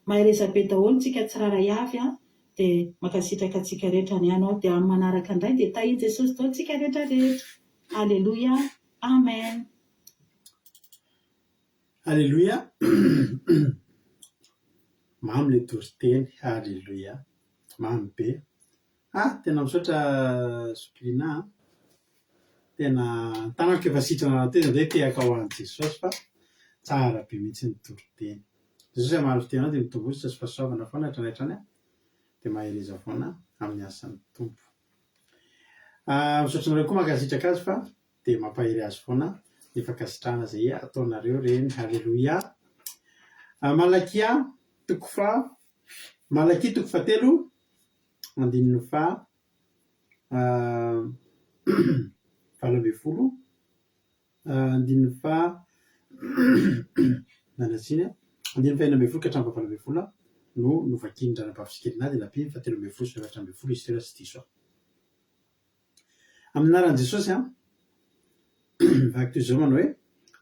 mahereza be daholo tsika tsirairay avy an, dia mankasitraka antsika rehetra ny aina aho, dia amin'ny manaraka indray dia tahin'i Jesosy daholo tsika rehetra rehetra. Aleloia. Amen. Aleloia! Mamy ilay toriteny, aleloia! Mamy be. Ah, tena misaotra zoky Lina a! Tena ny tanako efa sitrana rahateo izay indray tehaka ho an'i Jesosy fa tsara be mihitsy ny toriteny. Jesosy hamaly fitia anao dia mitomboa sy fahasoavana foana hatrany hatrany a! Dia mahereza foana amin'ny asan'ny Tompo. Ah, misaotra anareo koa mankasitraka azy fa dia mampahery azy foana ny fankasitrahana izay ataonareo reny. Haleloia. Malakia toko faha Malakia toko fahatelo andininy faha 18 andininy faha miala tsiny a, andininy faha 16 ka hatramin'ny faha 18 no novakian-dRanabavy Sikelina dia nampiany faha 13 sy 14 izy teo raha tsy diso aho. Amin'ny anaran'i Jesosy an! Mivaky toy izao manao hoe,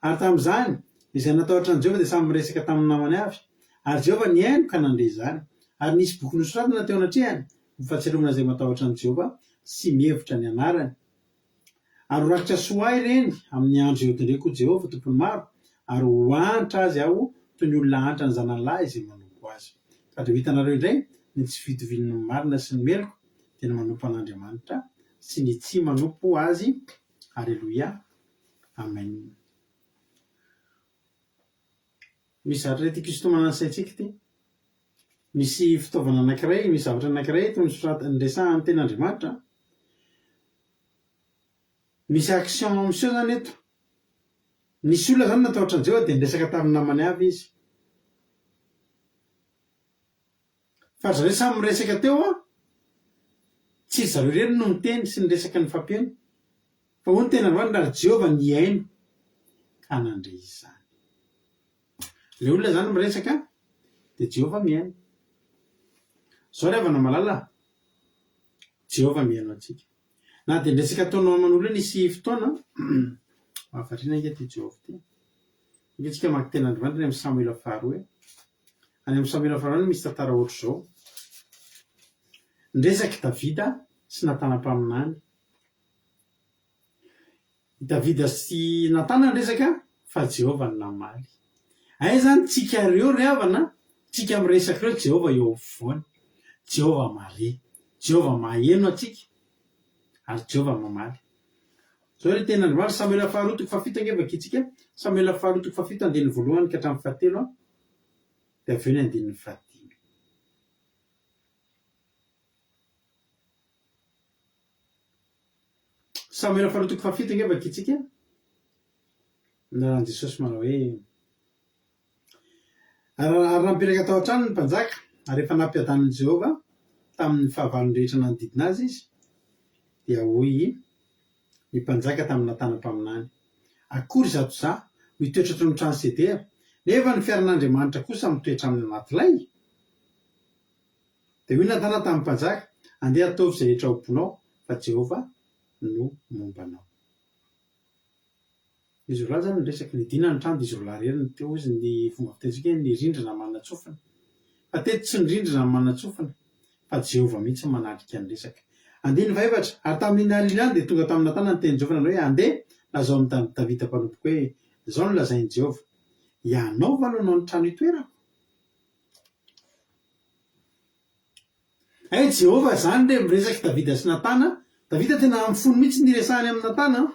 Ary tamin'izany, izay natahotra an'i Jehovah dia samy miresaka tamin'ny namany avy, ary Jehovah nihaino ka nandre izany. Ary nisy boky nosoratana teo anatrehany, ho fahatsiarovana izay matahotra an'i Jehovah sy mihevitra ny anarany. Ary ho rakitra soa ahy ireny amin'ny andro izay hotendreko ho Jehovah, Tompon'ny maro, ary ho antra azy aho toy ny olona antra ny zanany lahy izay manompo azy. Ka dia ho hitanareo indray ny tsy fitovian'ny marina sy ny meloka, dia ny manompo an'Andriamanitra sy ny tsy manompo Azy Aleloia Amen Misy zavatra iray tiako hisintomana ny saintsika ity. Misy fitaovana anankiray, misy zavatra anankiray eto nosoratana, niresahan'ny tenin'Andriamanitra. Misy action miseho izany eto. Nisy olona izany natahotra an'i Jehovah dia niresaka tamin'ny namany avy izy. Fa ry zareo samy miresaka teo an! Tsy ry zareo irery no niteny sy niresaka nifampihaino, fa hoy ny teny androany ary Jehovah nihaino ka nandre izany. Ilay olona izany miresaka dia Jehovah mihaino. Izao ry havana malala a! Jehovah mihaino antsika. Na dia niresaka ataonao aman'olona nisy fotoana, mahavariana ange ity Jehovah ity. Ange tsika mamaky teny Andriamanitra any amin'ny Samoela faharoa e. Any amin'ny Samoela faharoa any misy tantara ohatr'izao. Niresaka i Davida sy Natana mpaminany. I Davida sy Natana niresaka fa Jehovah no namaly. Aiza izany tsika ireo ry havana, tsika miresaka ireo Jehovah eo afovoany. Jehovah mahare, Jehovah maheno antsika ary Jehovah mamaly. Izao ilay tenin'Andriamanitra, Samoela faharoa toko fahafito ange vakintsika, Samoela faharoa toko fahafito andininy voalohany ka hatramin'ny fahatelo an, dia avy eo ny andininy fahadimy. Samoela faharoa toko fahafito ange vakintsika, ny anaran'i Jesosy manao hoe, Ary raha nipetraka tao an-tranony ny mpanjaka, ary efa nampiadanin'i Jehovah tamin'ny fahavalony rehetra nanodidina azy izy, dia hoy ny mpanjaka tamin'i Natana mpaminany, Akory izato izaho, mitoetra toy ny trano sedera, nefa ny fiaran'Andriamanitra kosa mitoetra amin'ny anaty lay? Dia hoy Natana tamin'ny mpanjaka, Andeha ataovy izay rehetra ao am-ponao, fa Jehovah no momba anao. Izy roalahy zany niresaka, nidina ny trano dia izy roalahy irery no teo hozy ny fomba fitentsika hoe ny rindrina manan-tsofina. Fa teto tsy ny rindrina no manan-tsofina fa Jehovah mihitsy no manatrika ny resaka. Andininy fahefatra, Ary tamin'iny alina iny ihany dia tonga tamin'i Natana ny tenin'i Jehovah nanao hoe, Andeha, lazao amin'i Davida mpanompoko hoe, Izao no lazain'i Jehovah, Ianao va no hanao ny trano hitoerako? Hay Jehovah zany re miresaka Davida sy Natana, Davida tena amin'ny fony mihitsy ny iresahany amin'i Natana an!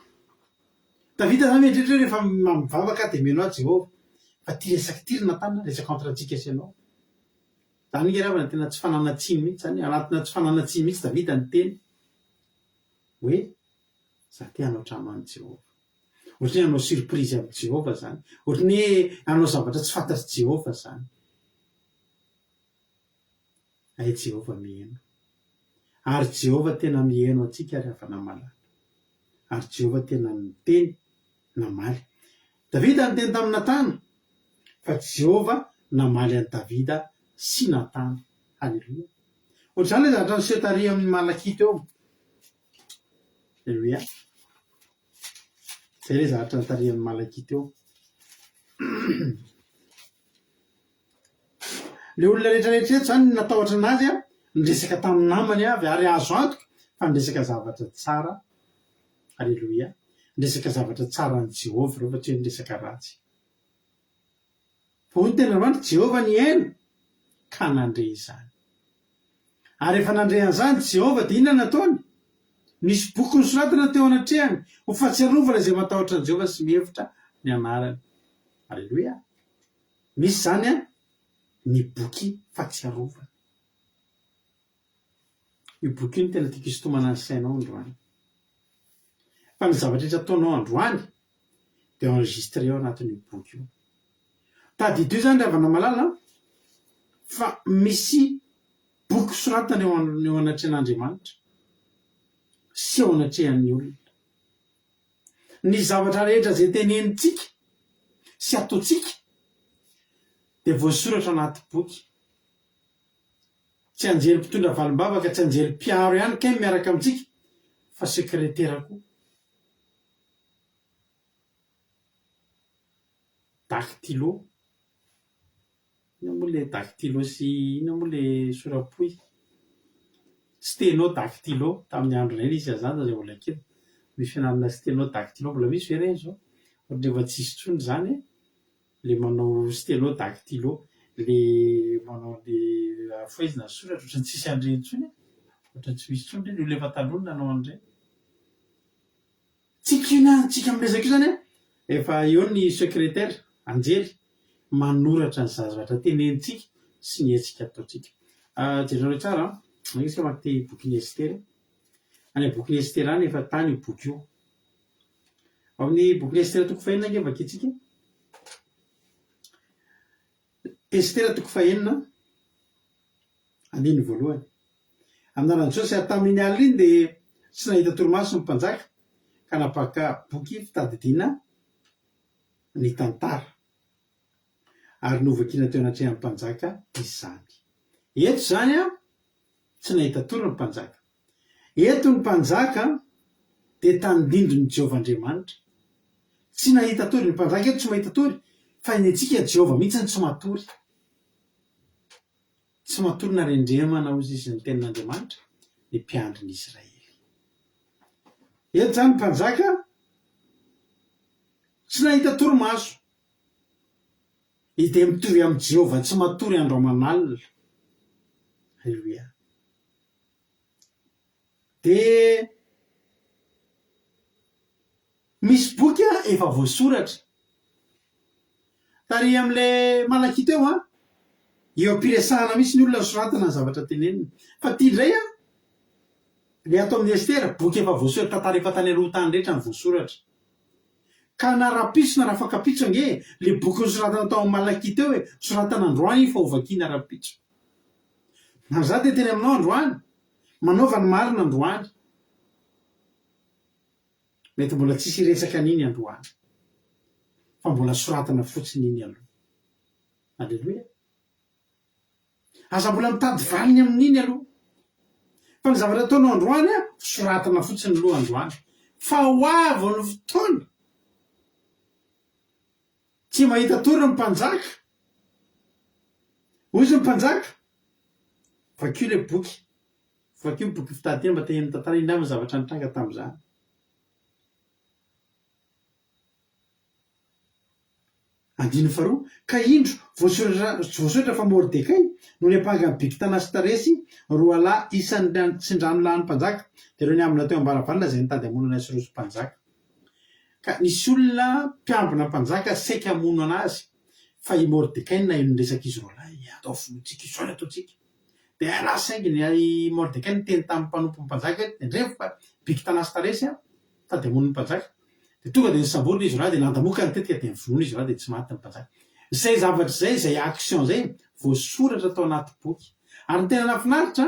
Davida zany mieritreritra hoe rehefa mivavaka aho dia mihaino ahy Jehovah, fa ty resaka ity ry Natana resaka entre antsika sy ianao. Zany ange ry havana tena tsy fananan-tsiny mihitsy zany, anatina tsy fananan-tsiny mihitsy Davida niteny hoe za te hanao trano an'i Jehovah. Ohatran'ny hoe hanao surprise amin'i Jehovah zany, ohatran'ny hoe hanao zavatra tsy fantatr'i Jehovah zany. Hay Jehovah miheno. Ary Jehovah tena miheno antsika ry havana malala. Ary Jehovah tena niteny, namaly. Davida niteny tamin'i Natana, fa Jehovah namaly an'i Davida sy Natana. Haleloia. Ohatr'izany ilay zavatra niseho tary amin'i Malakia teo. Haleloia. Izay ilay zavatra tary amin'i Malakia teo. Ilay olona rehetra rehetra eto izany natahotra an'azy an, niresaka tamin'ny namany avy ary azo antoka fa niresaka zavatra tsara, aleloia, niresaka zavatra tsara an'i Jehovah ireo fa tsy hoe niresaka ratsy. Fa hoy ny tenin'Andriamanitra, Jehovah nihaino ka nandre izany. Ary rehefa nandre an'izany Jehovah dia inona nataony? Nisy boky nosoratana teo anatrehany ho fahatsiarovana izay matahotra an'i Jehovah sy mihevitra ny anarany. Aleloia! Misy izany an, ny boky fahatsiarovana. Io boky io no tena tiako hisintomana ny sainao androany. Fa ny zavatra rehetra ataonao androany dia enregistré ao anatin'io boky io. Tadidio izany ry havana malala an, fa misy boky soratana eo eo anatrehan'Andriamanitra sy eo anatrehan'ny olona. Ny zavatra rehetra izay tenenintsika sy ataontsika dia voasoratra anaty boky. Tsy anjely mpitondra valim-bavaka, tsy anjely mpiaro ihany kay miaraka amintsika fa sekretera koa. Dactylo. Inona moa le dactylo sy inona moa le sora-pohy? Steno dactylo, tamin'ny andronay nisy an'izany zaho mbola kely. Misy fianarana steno dactylo, mbola misy ve ireny izao? Ohatran'ny efa tsisy intsony izany e! Le manao steno dactylo, le manao le afohezina ny soratra, ohatran'ny tsisy an'ireny intsony e! Ohatran'ny tsy misy intsony ireny, ny olona efa taloha no nanao an'ireny. Tsika io na tsika miresaka io zany an, efa eo ny secretaire, anjely, manoratra ny zavatra tenenintsika sy ny hetsika ataontsika. Jerenareo tsara an, andeha isika hamaky ity bokin'i Estera. Any amin'ny bokin'i Estera any efa tany io boky io. Ao amin'ny bokin'i Estera toko fahenina ange vakintsika. Estera toko fahenina, andininy voalohany. Amin'ny anaran'i Jesosy, ary tamin'iny alina iny dia tsy nahita torimaso ny mpanjaka ka nampaka boky fitadidiana ny tantara, ary novakiana teo anatrehan'ny mpanjaka izany. Eto izany tsy nahita tory ny mpanjaka. Eto ny mpanjaka dia tandindon'i Jehovah Andriamanitra. Tsy nahita tory, ny mpanjaka eto tsy mahita tory, fa ny antsika Jehovah mihitsy no tsy matory. Tsy matory na rendremana hozy izy ny tenin'Andriamanitra, ny mpiandry ny Israely. Eto izany ny mpanjaka tsy nahita torimaso. Izy dia mitovy amin'i Jehovah tsy matory andro aman'alina. Aleloia. Dia Misy boky efa voasoratra. Tary amin'ilay Malakia teo an, eo am-piresahana mihitsy ny olona nosoratana ny zavatra teneniny. Fa ity indray an, ilay ato amin'ny Estera, boky efa voasoratra, tantara efa tany aloha tany rehetra no voasoratra. Ka na rahampitso na rafakampitso ange e, ilay boky nosoratana tao amin'ny Malakia teo e, soratana androany iny fa hovakiana rahampitso. Ary izaho dia teny aminao androany, manaova ny marina androany. Mety mbola tsisy hiresaka an'iny androany. Fa mbola soratana fotsiny iny aloha. Aleloia. Aza mbola mitady valiny amin'iny aloha. Fa ny zavatra ataonao androany an, soratana fotsiny aloha androany. Fa ho avy ny fotoana. Tsy mahita tory ny mpanjaka. Hoy izy ny mpanjaka, vakio ilay boky. Vakio ny boky fitadiana mba te heno tantara inona avy ny zavatra nitranga tamin'izany. Andininy faharoa, Ka indro, voasoratra voasoratra fa Mordekay no niampanga an'i Bigtana sy Taresy, roalahy isan'ny tsindranolahin'ny mpanjaka, dia ireo niambina teo am-baravarana izay nitady hamono an'i Asorosy mpanjaka. Ka nisy olona mpiambina mpanjaka saika hamono an'azy, fa i Mordekay no naheno ny resak'izy roalahy, Atao vonointsika izao ny ataontsika. Dia hay raha saingy ny i Mordekay niteny tamin'ny mpanompon'ny mpanjaka hoe, Tendremo fa Bigtana sy Taresy aho, sady hamono ny mpanjaka. Dia tonga dia nosamborina izy roalahy, dia nandamoka ny tetika, dia novonoina izy roalahy, dia tsy maty ny mpanjaka. Izay zavatra izay, izay action izay, voasoratra tao anaty boky. Ary ny tena nahafinaritra,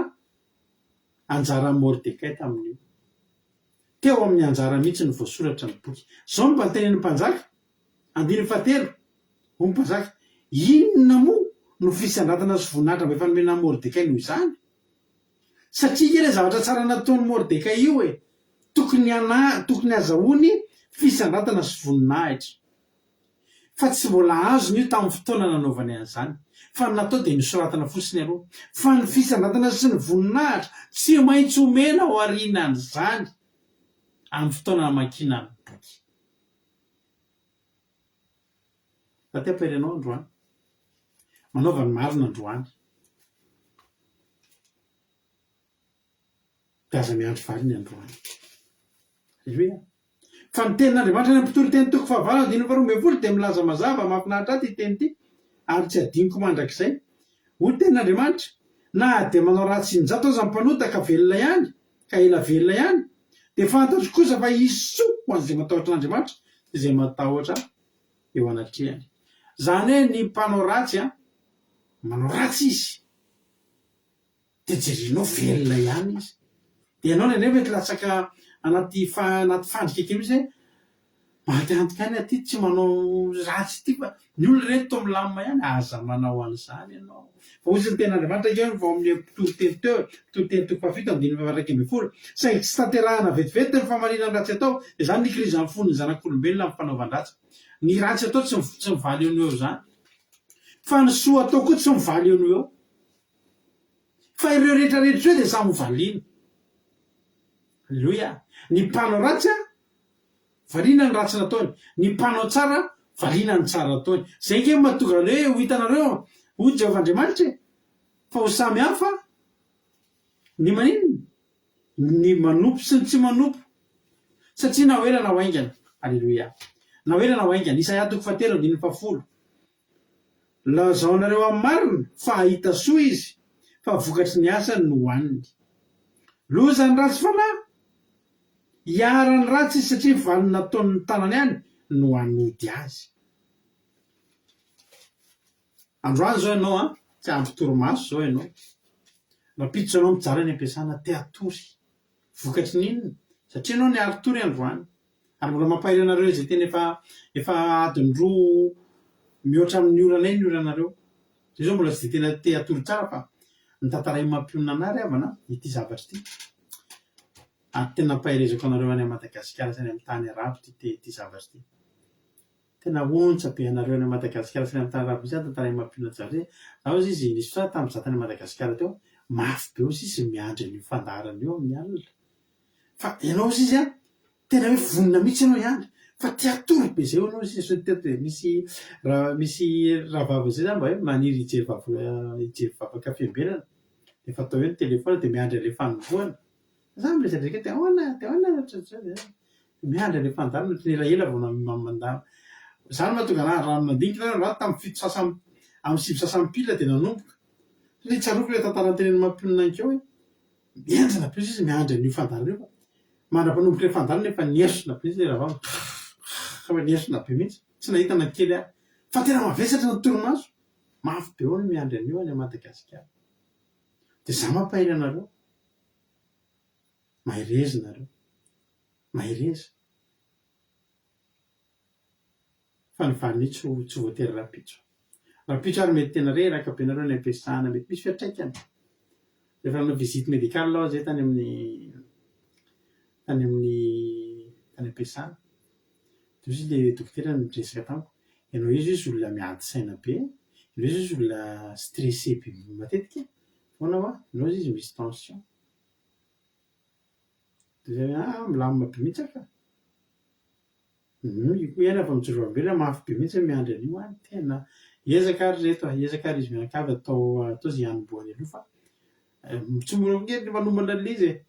anjaran'i Mordekay tamin'io. Teo amin'ny anjara mihitsy no voasoratra ny boky. Izao no mba notenenin'ny mpanjaka, andininy fahatelo, Hoy ny mpanjaka, Inona moa no fisandratana sy voninahitra mba efa nomena an'i Mordekay noho izany? Satria ange ilay zavatra tsara nataon'i Mordekay io e! Tokony hana, tokony hazahoany fisandratana sy voninahitra. Fa tsy mbola azony io tamin'ny fotoana nanaovany an'izany. Fa ny natao dia nosoratana fotsiny aloha. Fa ny fisandratana sy ny voninahitra tsy maintsy omena aorianan'izany, amin'ny fotoana namakiana ny boky. Za te hampahery anao androany. Manaova ny marina androany. Dia aza miandry valiny androany. Aleloia. Fa ny tenin'Andriamanitra any amin'ny Mpitoriteny toko fahavalo andininy faharoa ambin'ny folo dia milaza mazava, mahafinaritra ahy ity teny ity, ary tsy adinoko mandrakizay. Hoy ny tenin'Andriamanitra, Na dia manao ratsy injato aza ny mpanota ka velona ihany, ka ela velona ihany, dia fantatro kosa fa hisy soa ho an'izay matahotra an'Andriamanitra sy izay matahotra eo anatrehany. Izany hoe ny mpanao ratsy an, manao ratsy izy. Dia jerenao velona ihany izy. Dia ianao indraindray mety latsaka anaty anaty fandrika kely mihitsy hoe maty antoka ihany aho ity tsy manao ratsy ity fa ny olona ireto toa milamina ihany. Aza manao an'izany ianao. Fa hoy ny tenin'Andriamanitra ange vao amin'ny mpitoriteny teo, mpitoriteny toko fahafito andininy faha-iraika ambin'ny folo, saingy tsy tanterahana vetivety ny famarinan'ny ratsy atao, dia izany ny ikirizan'ny fon'ny zanak'olombelona amin'ny fanaovan-dratsy. Ny ratsy atao tsy tsy mivaly eo no eo izany. Fa ny soa atao koa tsy mivaly eo no eo. Fa ireo rehetra rehetra ireo dia samy ho valiana. Aleloia. Ny mpanao ratsy a, valiana ny ratsy nataony. Ny mpanao tsara, valiana ny tsara ataony. Izay ange no mahatonga ny hoe ho hitanareo, hoy Jehovah Andriamanitra e, fa ho samy hafa ny maninona? Ny manompo sy ny tsy manompo. Satria na ho ela na ho haingana. Aleloia. Na ho ela na ho haingana. Isaia toko fahatelo andininy fahafolo. Lazao anareo amin'ny marina fa hahita soa izy, fa vokatry ny asany no hohaniny. Loza ny ratsy fanahy! Hiharan'ny ratsy izy satria ny valiny nataon'ny tanany ihany no hanody azy. Androany izao ianao an, tsy ampy torimaso izao ianao. Rahampitso ianao mijaly any am-piasana, te hatory. Vokatry ny inona? Satria ianao niari-tory androany. Ary mbola mampahery anareo izay tena efa efa adiny roa mihoatra amin'ny oranay ny oranareo. Zay zao mbola tsy dia tena te hatory tsara fa ny tantarain'i mampionona anah ry havana ity zavatra ity. Ary tena ampaherezako anareo any Madagasikara sy any amin'ny tany arabo ity ity zavatra ity. Tena ontsa be anareo any Madagasikara sy any amin'ny tany arabo mihitsy zany tantarain'i mampionona zavatra ity. Za hozy izy nisy fotoana tamin'ny za tany Madagasikara teo, mafy be hozy izy miandry an'io fandaharana io amin'ny alina. Fa ianao hozy izy an, Tena hoe vonona mihitsy ianao hiandry fa te hatory be zay hono izy sao teto dia misy raha misy rahavavy zay zany mba hoe maniry hijery vava hijery vavaka fiambenana dia efa atao eo ny telephone dia miandry an'ilay fanombohana. Za miresadresaka eo dia ahoana dia ahoana ohatrohatran'izao dia miandry an'ilay fandaharana ohatran'ny elaela vao mandalo. Zany no mahatonga anah raha nandinika zany androany tamin'ny fito sasany amin'ny sivy sasany pile dia nanomboka. Satria tsaroako ilay tantara notenenin'i Mampionona ankeo hoe Mihenjana be izy miandry an'io fandaharana io fa mandra-panomboka ilay fandaharana efa niesona be mihitsy ilay rahavavy efa niesona be mihitsy, tsy nahita na kely ary. Fa tena mavesatra ny torimaso, mafy be hono miandry an'io any Madagasikara. Dia za mampahery anareo, mahereza nareo, mahereza. Fa ny valiny io tsy ho tsy voatery rahampitso. Rahampitso ary mety tena reraka be nareo any am-piasana, mety misy fiantraikany. Rehefa nanao visite médicale aho zay tany amin'ny tany amin'ny tany am-piasana, de hoy izy le dokotera niresaka tamiko, ianao io izy olona miady saina be, ianao io izy olona stressé be matetika, ahoana hoa, ianao izy misy tension. De zay hoe ah milamina be mihitsy aho ka. Humm io koa ihany efa mijoro vavolombelona mafy be mihitsy hoe miandry an'io an, tena hiezaka ary reto a, hiezaka ary izy mianakavy atao atao izay hanombohany aloha fa tsy mora koa nge ny manomana an'ilay izy e,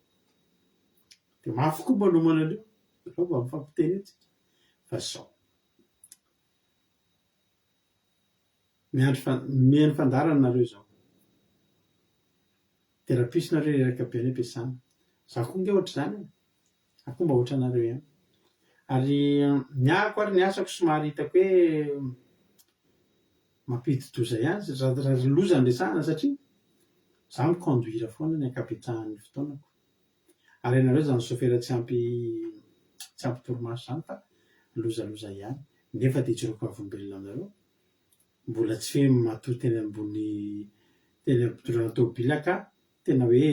dia mafy koa manomana an'io, aleo mba mifampiteny eo tsika fa zao. Miandry fa mihaino fandaharana nareo izao. Dia rapiso nareo reraka be any am-piasana. Za koa nge ohatr'izany e. Za koa mba ohatranareo ihany. Ary ny ahako ary ny asako somary hitako hoe mampidi-doza ihany raha loza no resahana satria za mi-conduire foana ny ankabetsahan'ny fotoanako. Ary ianareo izany sôfera tsy ampy tsy ampy torimaso izany fa lozaloza ihany. Nefa dia ijoroako vavolombelona aminareo, mbola tsy hoe matory teny ambony teny am-pitondrana tômôbila ka tena hoe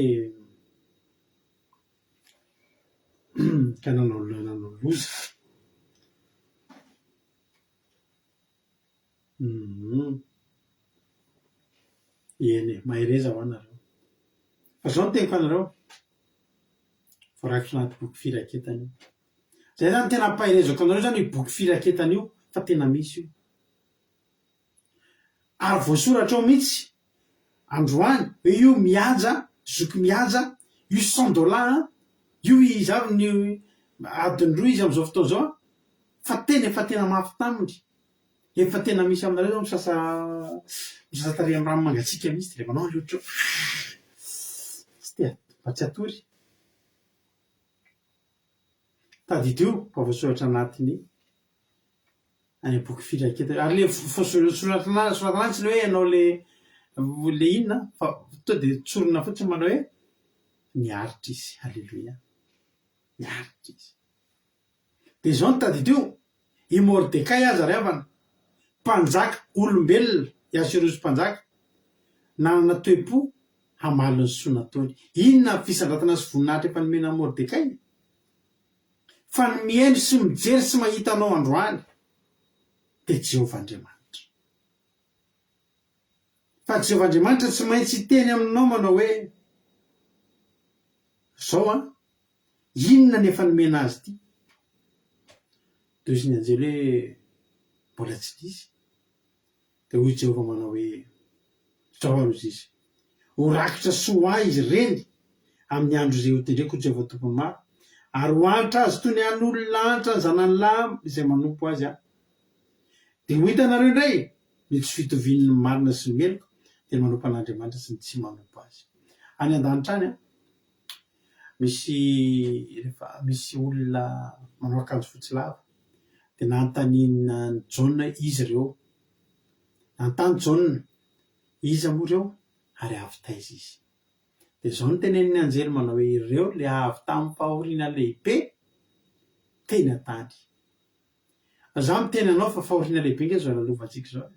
Ka nanao nanao loza. Humm. Eny e, mahereza hoa nareo. Fa zao no teniko anareo, voarakitra anaty boky firaketana io. Zay zany tena ampaherezako anareo zany io boky firaketana io fa tena misy io. Ary voasoratra ao mihitsy androany hoe io Mihaja, zoky Mihaja, io cent dollars an, io izy avy ny adiny roa izy amin'izao fotoana izao an, fa tena efa tena mafy taminy. Efa tena misy aminareo zao misasa misasa tarehy amin'ny rano mangatsiaka mihitsy dia manao ilay ohatry tsy te mba tsy hatory. Tadidio fa voasoratra anatin'ny any amin'ny boky firaketana. Ary ilay soratana soratana any tsy ilay hoe ianao ilay ilay inona fa tonga dia tsorina fotsiny manao hoe niaritra izy. Aleloia. Niaritra izy. Dia izao no tadidio, i Mordekay aza ry havana, mpanjaka olombelona, i Aserosy mpanjaka, nanana toe-po hamaly ny soa nataony. Inona ny fisandratana sy voninahitra efa nomena an'i Mordekay? Fa ny mihaino sy mijery sy mahita anao androany dia Jehovah Andriamanitra. Fa Jehovah Andriamanitra tsy maintsy hiteny aminao manao hoe, Izao an, Inona no efa nomena azy ity? Dia hoy ny anjely hoe, Mbola tsy nisy. Dia hoy Jehovah manao hoe, Izao ary hozy izy, Ho rakitra soa ho ahy izy ireny amin'ny andro izay hotendreko, hoy Jehovah Tompon'ny maro, ary ho antra azy toy ny an'olona antra ny zanany lahy izay manompo azy aho. Dia ho hitanareo indray ny tsy fitovian'ny marina sy ny meloka, dia ny manompo an'Andriamanitra sy ny tsy manompo azy. Any an-danitra any an! Misy rehefa misy olona manao akanjo fotsy lava dia nanontaniana an'i Jaona hoe iza ireo? Nanontany Jaona, iza moa ireo ary avy taiza izy? Dia izao no tenenin'ny anjely manao hoe ireo ilay avy tamin'ny fahoriana lehibe teny an-tany. Za miteny anao fa fahoriana lehibe nge zao lalovantsika izao e.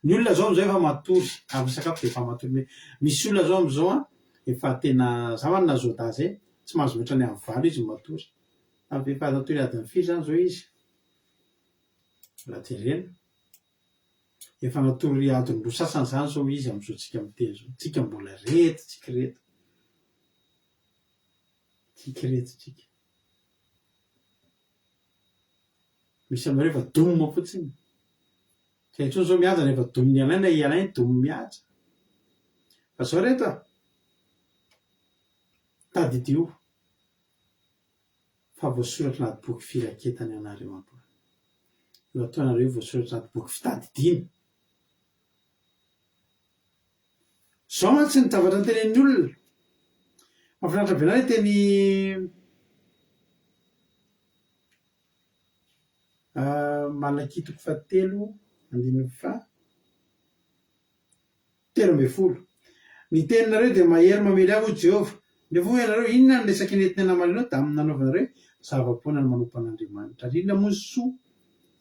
Ny olona zao amizao efa matory, avy misakafo dia efa matory. Misy olona zao amizao an, efa tena, za manana zôda zay, tsy mahazo mihoatra ny amin'ny valo izy no matory. Avy efa natory adiny firy zany zao izy? Mbola jerena. Efa natory adiny roa sasany zany zao izy amizao tsika miteny zao. Tsika mbola reto tsika reto. Tsika reto tsika. Misy aminareo efa dom fotsiny. Tsy hay intsony zao mihaja rehefa domin'i Alain na i Alain dom mihaja. Fa zao reto a! Tadidio fa voasoratra anaty boky firaketana ianareo androany. Io ataonareo io voasoratra anaty boky fitadidiana. Zao mantsy ny zavatra notenenin'ny olona. Mahafinaritra be anah ilay teny Malakia toko fahatelo andininy faha 13. Ny teninareo dia mahery mamely ahy hoy Jehovah. Nefa hoy ianareo, inona ny resaka nentinay namaly anao? Dia amin'ny nanaovanareo hoe, zava-poana ny manompo an'Andriamanitra. Ary inona moa ny soa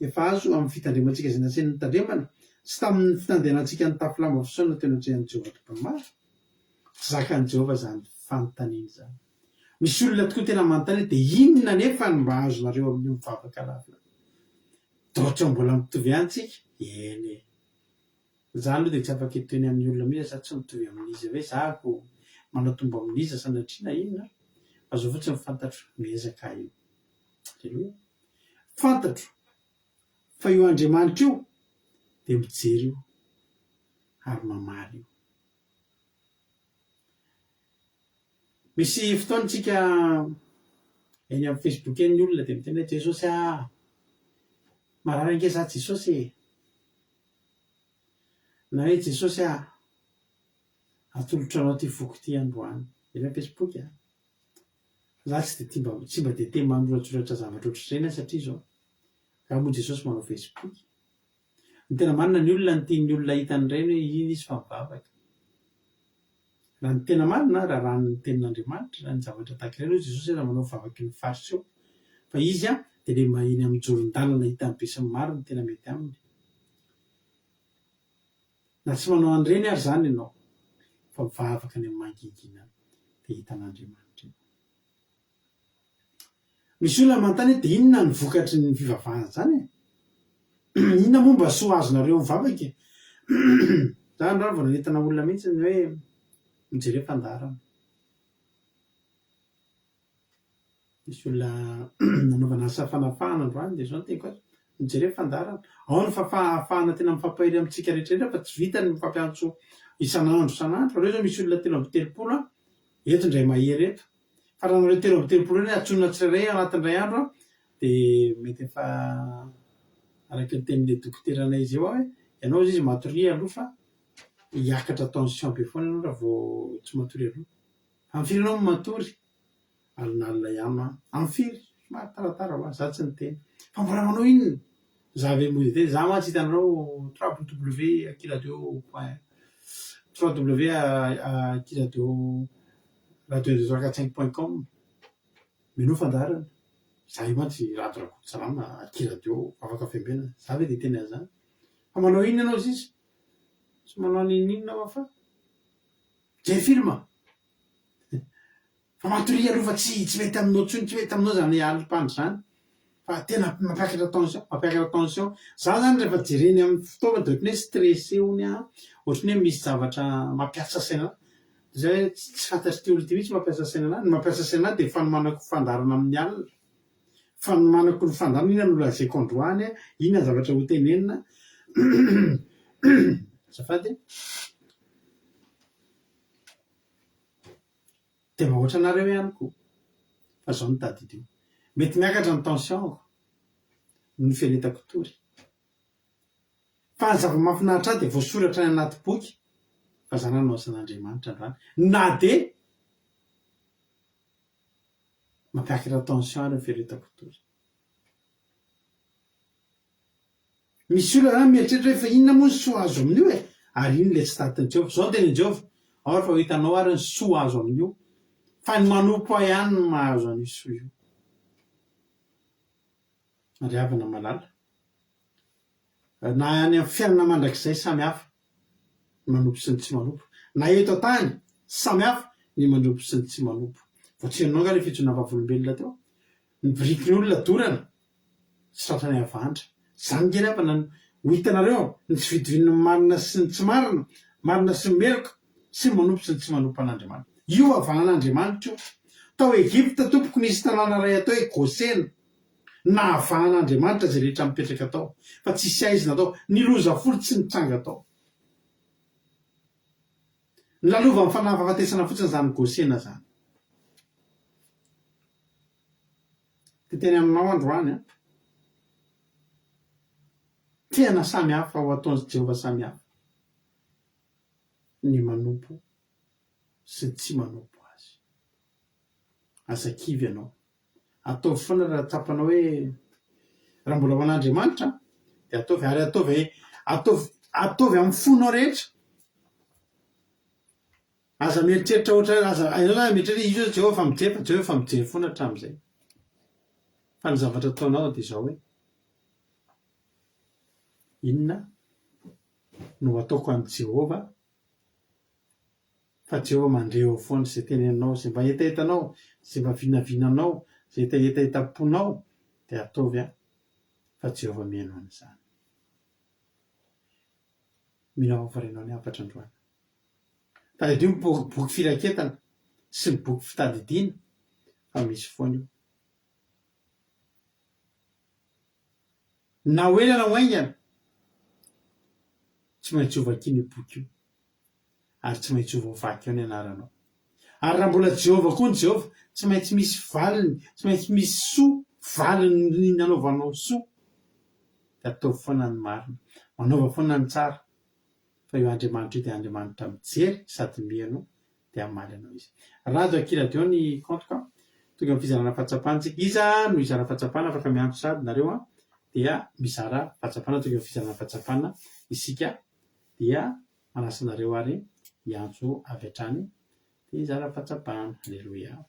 efa azo amin'ny fitandremantsika izay nasainy notandremana, sy tamin'ny fitandehanantsika nitafy lamba fisaonana teo anatrehan'i Jehovah Tompon'ny maro? Tsy zakan'i Jehovah izany fanontaniana izany. Misy olona tokoa tena manontany hoe, dia inona anefa no mba azonareo amin'io mivavaka lava io? Dotra mbola mitovy ihany tsika? Eny e! Za aloha dia tsy afaka hiteny amin'ny olona mihitsy za tsy mitovy amin'iza hoe za ko manao tombo amin'iza sanatria na inona fa zao fotsiny fantatro miezaka aho io. Aleloia. Fantatro fa io Andriamanitra io dia mijery io ary mamaly io. Misy fotoana tsika eny amin'ny Facebook eny ny olona dia miteny hoe Jesosy ah! Marary ange za Jesosy e! Na hoe Jesosy ah! Atolotro anao ity foko ity androany. Eny amin'ny Facebook ah! Za tsy dia tia mba tsy mba dia tia manoratsoratra zavatra ohatr'ireny aho satria izao, raha moa Jesosy manao Facebook? Ny tena marina ny olona ny tian'ny olona hita an'ireny hoe iny izy fa mivavaka. Raha ny tena marina, raha raha ny tenin'Andriamanitra, raha ny zavatra tahaka ireny hoy Jesosy aza manao vavaky ny Fariseo. Fa izy an, dia ilay mba eny amin'ny joron-dalana hitan'ny besinimaro no tena mety aminy. Na tsy manao an'ireny ary izany ianao, fa mivavaka any amin'ny mangingina any, dia hitan'Andriamanitra eo. Misy olona manontany hoe dia inona ny vokatry ny fivavahana izany e? Inona moa mba soa azonareo mivavaka e? Za androany vao nanentana olona mihitsy ny hoe mijereo fandaharana. Nisy olona nanaovana asa fanafahana androany dia izao no teniko azy. Mijereva fandaharana. Ao ny fahafahana tena mifampahery amintsika rehetra rehetra fa tsy vita ny mifampiantso isan'andro isan'andro. Fa ireo izao misy olona 33 an, eto indray mahery eto. Fa raha nareo 33 ireo antsoina tsirairay anatin'ny iray andro an, dia mety efa araka ny tenin'ilay dokoteranay izay hoa hoe ianao hozy izy matoria aloha fa hiakatra tension be foana ianao raha vao tsy matory aloha. Amin'ny firy ianao no matory? Alinalina ihany an. Amin'ny firy? Somary taratara hoa, za tsy niteny. Fa mbola manao inona? Za ve mody teny? Za mantsy hitanareo www akiradio point www akiradio radio un deux trois quatre cinq point com minoa fandaharana. Za io mantsy Rado Rakotosalama akiradio vavaka fiambenana. Za ve dia hiteny an'izany? Fa manao inona ianao sisa? Tsy manao n'inon'inona aho fa mijery film. Fa matoria aloha fa tsy tsy mety aminao intsony, tsy mety aminao izany alim-pandry izany fa tena mampiakatra tension, mampiakatra tension. Za zany rehefa jerena amin'ny fitaovana dia ohatran'ny hoe stressé hono aho, ohatran'ny hoe misy zavatra mampiasa saina anahy. Zay hoe tsy fantatr'ity olona ity mihitsy mampiasa saina anahy, ny mampiasa saina anahy dia ny fanomanako fandaharana amin'ny alina. Fanomanako ny fandaharana, inona no holazaiko androany, inona ny zavatra hotenenina. Azafady. Dia mba ohatranareo ihany koa. Fa zao no tadidio. Mety miakatra ny tension-ko noho ny fiaretako tory. Fa ny zava-mahafinaritra ahy dia voasoratra any anaty boky fa za nanao asan'Andriamanitra androany. Na dia mampiakatra tension ary ny fiaretako tory. Misy olona zany mieritreritra hoe fa inona moa ny soa azo amin'io e? Ary iny ilay tsy tadidin'i Jehovah. Izao no tenin'i Jehovah, Ao ary fa ho hitanao ary ny soa azo amin'io, fa ny manompo ahy ihany no mahazo an'io soa io. Ry havana malala, na any amin'ny fiainana mandrakizay samy hafa ny manompo sy ny tsy manompo, na eto an-tany samy hafa ny manompo sy ny tsy manompo. Vao tsy henonao angaha ilay fijoroana vavolombelona teo? Ny birikin'ny olona dorana, tsy tratran'ny havandra. Zany nge ry havana no ho hitanareo ny tsy fitovian'ny marina sy ny tsy marina, marina sy ny meloka, sy ny manompo sy ny tsy manompo an'Andriamanitra. Io havahan'Andriamanitra io. Tao Egypta tompoko nisy tanàna iray atao hoe Gosena. Nahavahan'Andriamanitra izay rehetra mipetraka tao, fa tsisy aizina tao, ny loza folo tsy nitranga tao. Nolalovan'ny fanahy fahafatesana fotsiny izany Gosena izany. Te teny aminao androany an. Tena samy hafa ho ataon'i Jehovah samy hafa ny manompo sy ny tsy manompo azy. Aza kivy ianao. Ataovy foana raha tsapanao hoe raha mbola ho an'Andriamanitra dia ataovy ary ataovy ataovy ataovy amin'ny fonao rehetra. Aza mieritreritra ohatra aza ianao zany mieritreritra hoe izy io Jehovah fa mijery fa Jehovah efa mijery foana hatramin'izay. Fa ny zavatra ataonao dia izao hoe inona no ataoko an'i Jehovah fa Jehovah mandre eo foana izay teneninao, izay mba hetahetanao, izay mba vinavinanao, izay hetahetahetam-ponao dia ataovy an fa Jehovah mihaino an'izany. Mino aho fa renao ny hafatra androany. Tadidio ny boky firaketana sy ny boky fitadidiana fa misy foana io. Na ho ela na ho haingana, tsy maintsy ho vakiana io boky io, ary tsy maintsy ho voavaky ao ny anaranao. Ary raha mbola Jehovah koa ny Jehovah, tsy maintsy misy valiny, tsy maintsy misy soa valin'ny nanaovanao soa. Dia ataovy foana ny marina, manaova foana ny tsara. fa io Andriamanitra io dia Andriamanitra mijery sady mihaino dia hamaly anao Izy. Rado akia radio ny compte ka. Tonga amin'ny fizarana fahatsapana tsika. Iza no hizara fahatsapana afaka miantso sady nareo an dia mizara fahatsapana tonga amin'ny fizarana fahatsapana isika dia manasa anareo ary hiantso avy hatrany dia hizara fahatsapana. Aleloia.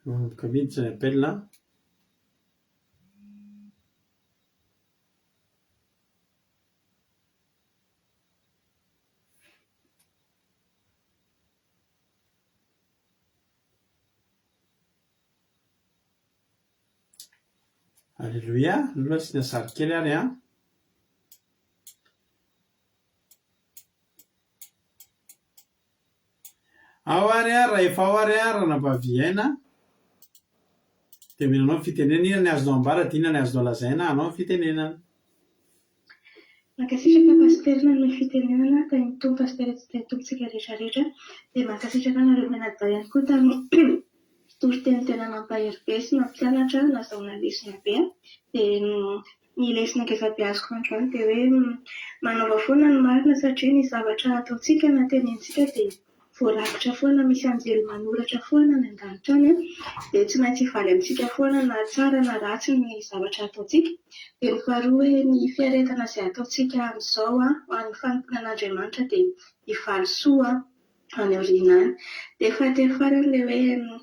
Manomboka miditra ny appel an. Aleloia, aloha asiana sary kely ary an. Ao ary an, raha efa ao ary an, ranabavy Aina, dia omena anao ny fitenenana, inona ny azonao ambara dia inona ny azonao lazaina, anao ny fitenenana. Mankasitraka Pasitera nanome fitenenana, tahin'ny Tompo Pasitera tsy tahin'ny Tompontsika rehetra rehetra, dia mankasitraka anareo mianadahy ihany koa tamin'ny toriteny tena nampahery be sy nampianatra nazahoana lesona be, dia ny lesona ngeza be azoko androany dia hoe manaova foana ny marina satria ny zavatra ataontsika na tenenintsika dia voarakitra foana, misy anjely manoratra foana any an-danitra any dia tsy maintsy hivaly amintsika foana na tsara na ratsy ny zavatra ataontsika. Dia ny faharoa hoe ny fiaretana izay ataontsika amin'izao ho an'ny fanompoana an'Andriamanitra dia hivaly soa any aoriana any. Dia fahatelo farany ilay hoe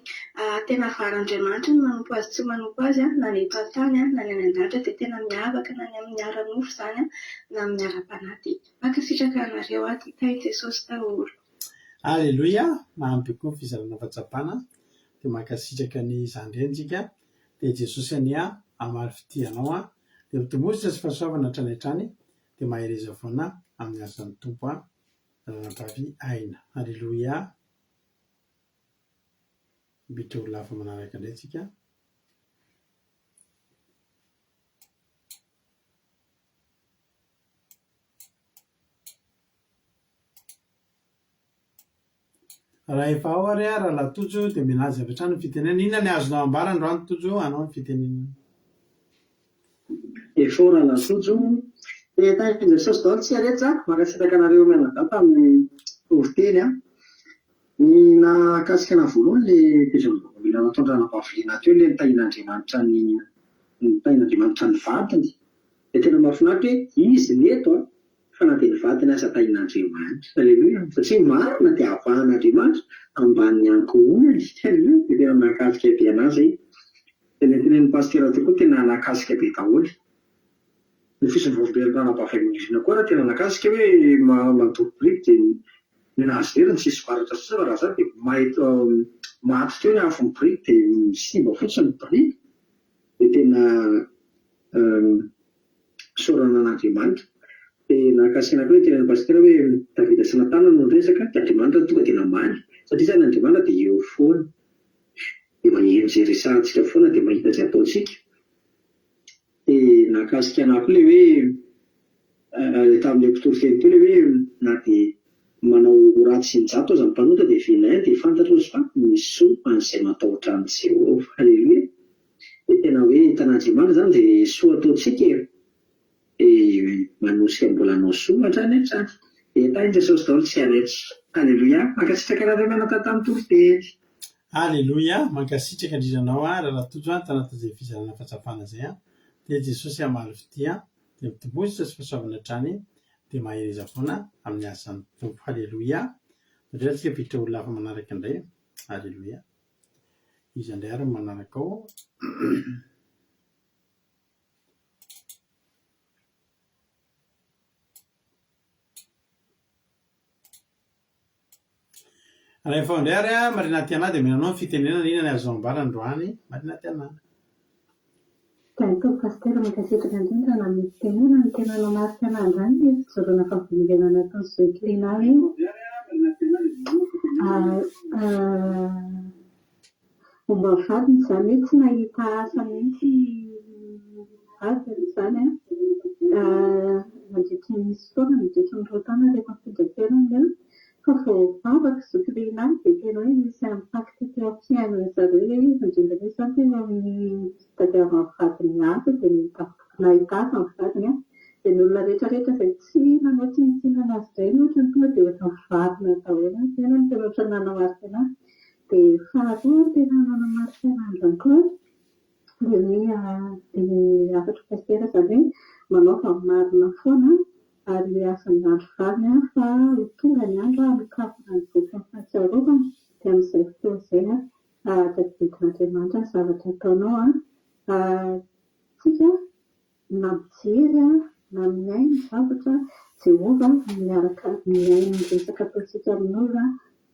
tena avaran'Andriamanitra ny manompo Azy tsy manompo Azy na ny eto an-tany na ny any an-danitra dia tena miavaka na ny amin'ny ara-nofo izany na amin'ny ara-panahy. Dia mankasitraka anareo aho dia tahin'i Jesosy daholo. Aleloia! Mahampy koa ny fizarana fahatsapana dia mankasitraka ny zandry eny tsika dia Jesosy anie hamaly fitia anao an! dia mitomboa sy fahasoavana hatrany hatrany dia mahereza foana amin'ny asan'ny Tompo an! Ranabavy Aina. Aleloia! Miditra olona hafa manaraka indray tsika. Raha efa ao ary Rahalahy Tojo dia omena azy avy hatrany ny fitenenana. Inona ny azonao ambara androany Tojo? Anao ny fitenenana. Efa ao Rahalahy Tojo. Dia tahin'i Jesosy daholo tsika rehetra. Mankasitraka anareo mianadahy tamin'ny toriteny. Ny nahakasika anahy voalohany ilay fijoroam-bavolombelona nataon-dRanabavy Lina teo ilay nitahian'Andriamanitra ny nitahian'Andriamanitra ny vadiny. Dia tena mahafinaritra hoe izy ny eto an, fa na dia ny vadiny aza tahin'Andriamanitra. Aleloia! Satria marina dia avahan'Andriamanitra ambanin'ny ankohonany. Aleloia! Dia tena nahakasika be an'ahy izay. Dia ilay tenenin'i Pasitera teo koa tena nahakasika be daholo. Ny fijoroam-bavolombelon'ny ranabavy Nirina koa raha tena nahakasika hoe mandoro biriky dia ny nahazo lery ny tsisy varatra sisa fa raha izany dia may maty teo ny afon'ny biriky dia simba fotsiny ny biriky. Dia tena Fisaorana an'Andriamanitra. Dia nahakasika anah koa ilay tenin'i Pasitera hoe Davida sy Natana no niresaka dia Andriamanitra tonga dia namaly. Satria izany Andriamanitra dia eo foana. Dia maheno izay resahantsika foana dia mahita izay ataontsika. Dia nahakasika anah koa ilay hoe ilay tamin'ilay mpitory teny teo ilay hoe na dia manao ratsy in-jato aza ny mpanota dia velona ihany dia fantatro izy fa misy soa ho an'izay matahotra an'i Jehovah. Aleloia. Dia tena hoe hitan'Andriamanitra izany dia soa ataontsika e! Dia manosika mbola hanao soa hatrany hatrany. Dia tahin'i Jesosy daholo isika rehetra. Aleloia! Mankasitraka anareo mianadahy tamin'ny toriteny. Aleloia! Mankasitraka indrindra anao an Rahalahy Tojo an tanatin'izay fizarana fahatsapana izay an! Dia Jesosy hamaly fitia dia mitomboa sy fahasoavana hatrany dia mahereza foana amin'ny asan'ny Tompo. Aleloia! Indray antsika hampiditra olona hafa manaraka indray. Aleloia! Iza indray ary no manaraka ao? Raha efa ao indray ary an, Marina Tiana dia omena anao ny fitenenana, inona ny azonao ambara androany Marina Tiana? Tany Tompo Pasitera mankasitraka indrindra nanome fitenenana no tena namarika anah androany ny fijoroana vavolombelona nataon'i Zoky Lina hoe momba ny vadiny izany hoe tsy nahita asa mihitsy ny vadiny izany an, nandritry ny nisy fotoana nandritry ny roa taona rehefa nifindra toerana io fa vao vavaka Zoky Lina dia tena hoe nisy impact teo amin'ny fiainan'ny zareo ilay izy indrindra indrindra izany teo amin'ny Fitadiavany vadiny asa dia nahita asa ny vadiny an, dia ny olona rehetra rehetra izay tsy nanao tsinontsinona azy indray no ohatran'ny tonga dia ohatran'ny mivarina daholo ny fiainany, tena ohatran'ny nanamarika anahy. Dia faharoa tena nanamarika anahy androany koa dia ny dia ny hafatr'i Pasitera izany hoe manaova ny marina foana ary aza miandry valiny an fa ho tonga ny andro hanokafana ny bokin'ny fahatsiarovana dia amin'izay fotoana izay an Tadidin'Andriamanitra ny zavatra ataonao an! Tsika na mijery na mihaino zavatra, Jehovah miaraka mihaino ny resaka ataontsika amin'olona,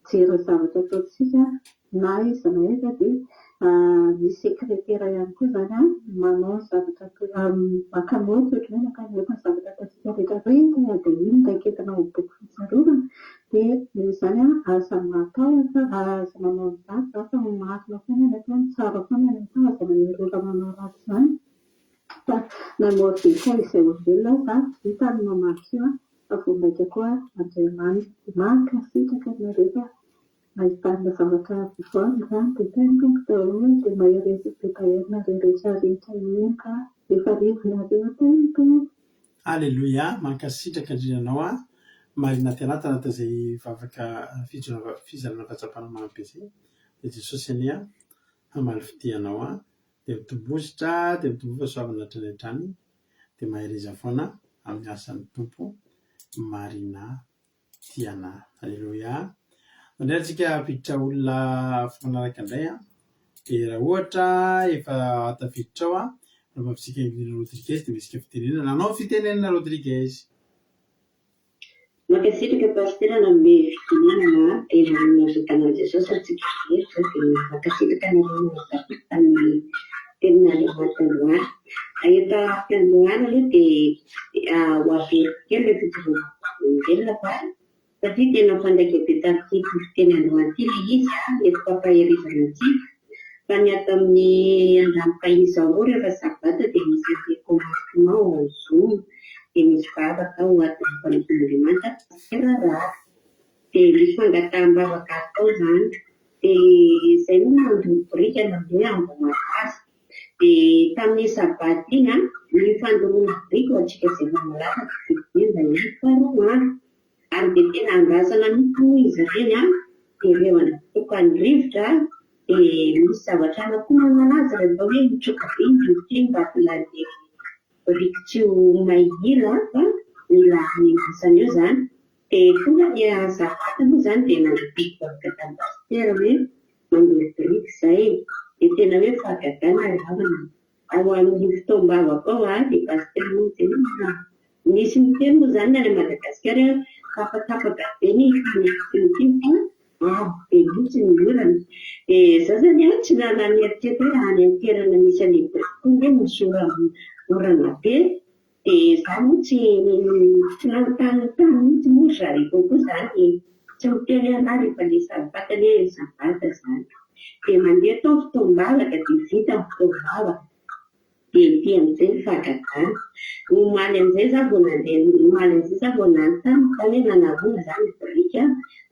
mijery ny zavatra ataontsika na aiza na aiza dia Misy sekretera ihany koa izany manao ny zavatra maka naoty ohatran'ny hoe maka naoty ny zavatra ataontsika rehetra rehetra dia iny no raiketina ao amin'ny boky fahatsiarovana. Dia noho izany aza matahotra, aza manao ny ratsy izany fa ny marina foana no atao, ny tsara foana no atao, aza manery olona manao ratsy izany. Fa na Mordekay izay olombelona aza vita ny mamaky io fa vao mainka koa Andriamanitra. Dia mankasitraka anareo fa Ahitana zavatra vovoana izany dia tena Tompo daholo dia mahereza be daholo nareo rehetra rehetra eny ka efa rivonareo teny Tompo. Aleloia, mankasitraka indrindra anao aho Marina Tiana tanaty izay vavaka fizarana fahatsapana mamy be izay, dia Jesosy anie hamaly fitia anao aho, dia mitombozotra dia mitomboa fahasoavana hatrany hatrany, dia mahereza foana amin'ny asan'ny Tompo Marina Tiana. Aleloia. Indray antsika hampiditra olona manaraka indray an. Dia raha ohatra efa tafiditra ao an, raha Ingrid Rodriguez dia misy fitenenana. Anao fitenenana Rodriguez. Mankasitraka Pasitera nanome fitenenana dia manome fiadanan'i Jesosy antsika rehetra dia mankasitraka anareo mianadahy tamin'ny tenin'Andriamanitra androany. Eto am-piandohana aloha dia ho averiko kely ilay fijoroana vavolombelona fa satria tena mifandraika be tamin'ity toriteny androany ity ilay izy, mety fampaherezana antsika fa ny ato amin'ny Andranoka izao moa rehefa sabata dia misy an'ilay commencement ao Zoom dia misy vavaka ao anatin'ny mpanompon'Andriamanitra Pasitera Rado. Dia misy fangataham-bavaka atao izany. Dia izay moa no andron'ny biriky na hoe Ambohimalaza. Dia tamin'iny sabata iny an, ny fandoroana biriky ho antsika izay efa malaza dia dimy ihany fa roa andro. Ary dia tena andrasana mihitsy moa izy ireny an, dia rehefa nitsoka ny rivotra dia misy zavatra anankiroa manala azy rehefa hoe mitsoka be iny rivotra iny mba hampilay biriky tsy ho may ila fa mila andrasana eo izany. Dia tonga ny sabata moa izany dia nangataka tamin'i pasitera hoe mandoro biriky izay. Dia tena hoe fahagagana ry havana. Ao amin'ny fotoam-bavaka ao dia pasitera moa niteny hoe nisy niteny moa izany any Madagasikara hoe tapatapaka be ny fanenjehana ity fa avy be mihitsy ny orana. Dia izaho izany tsy nanana eritreritra hoe any amin'ny toerana misy an'ilay biriky koa ange misy orana be. Dia izaho moa tsy tsy nanontany mihitsy moa ry zareo koa izany tsy miteny an'ahy rehefa ilay sabata anie sabata izany. Dia mandeha tao ny fotoam-bavaka dia vita ny fotoam-bavaka. Dia ity amin'izay ny fahagagana. Omaly amin'izay izaho vao nandeha, omaly amin'izay izaho vao nanontany izany hoe nanahoana izany ny biriky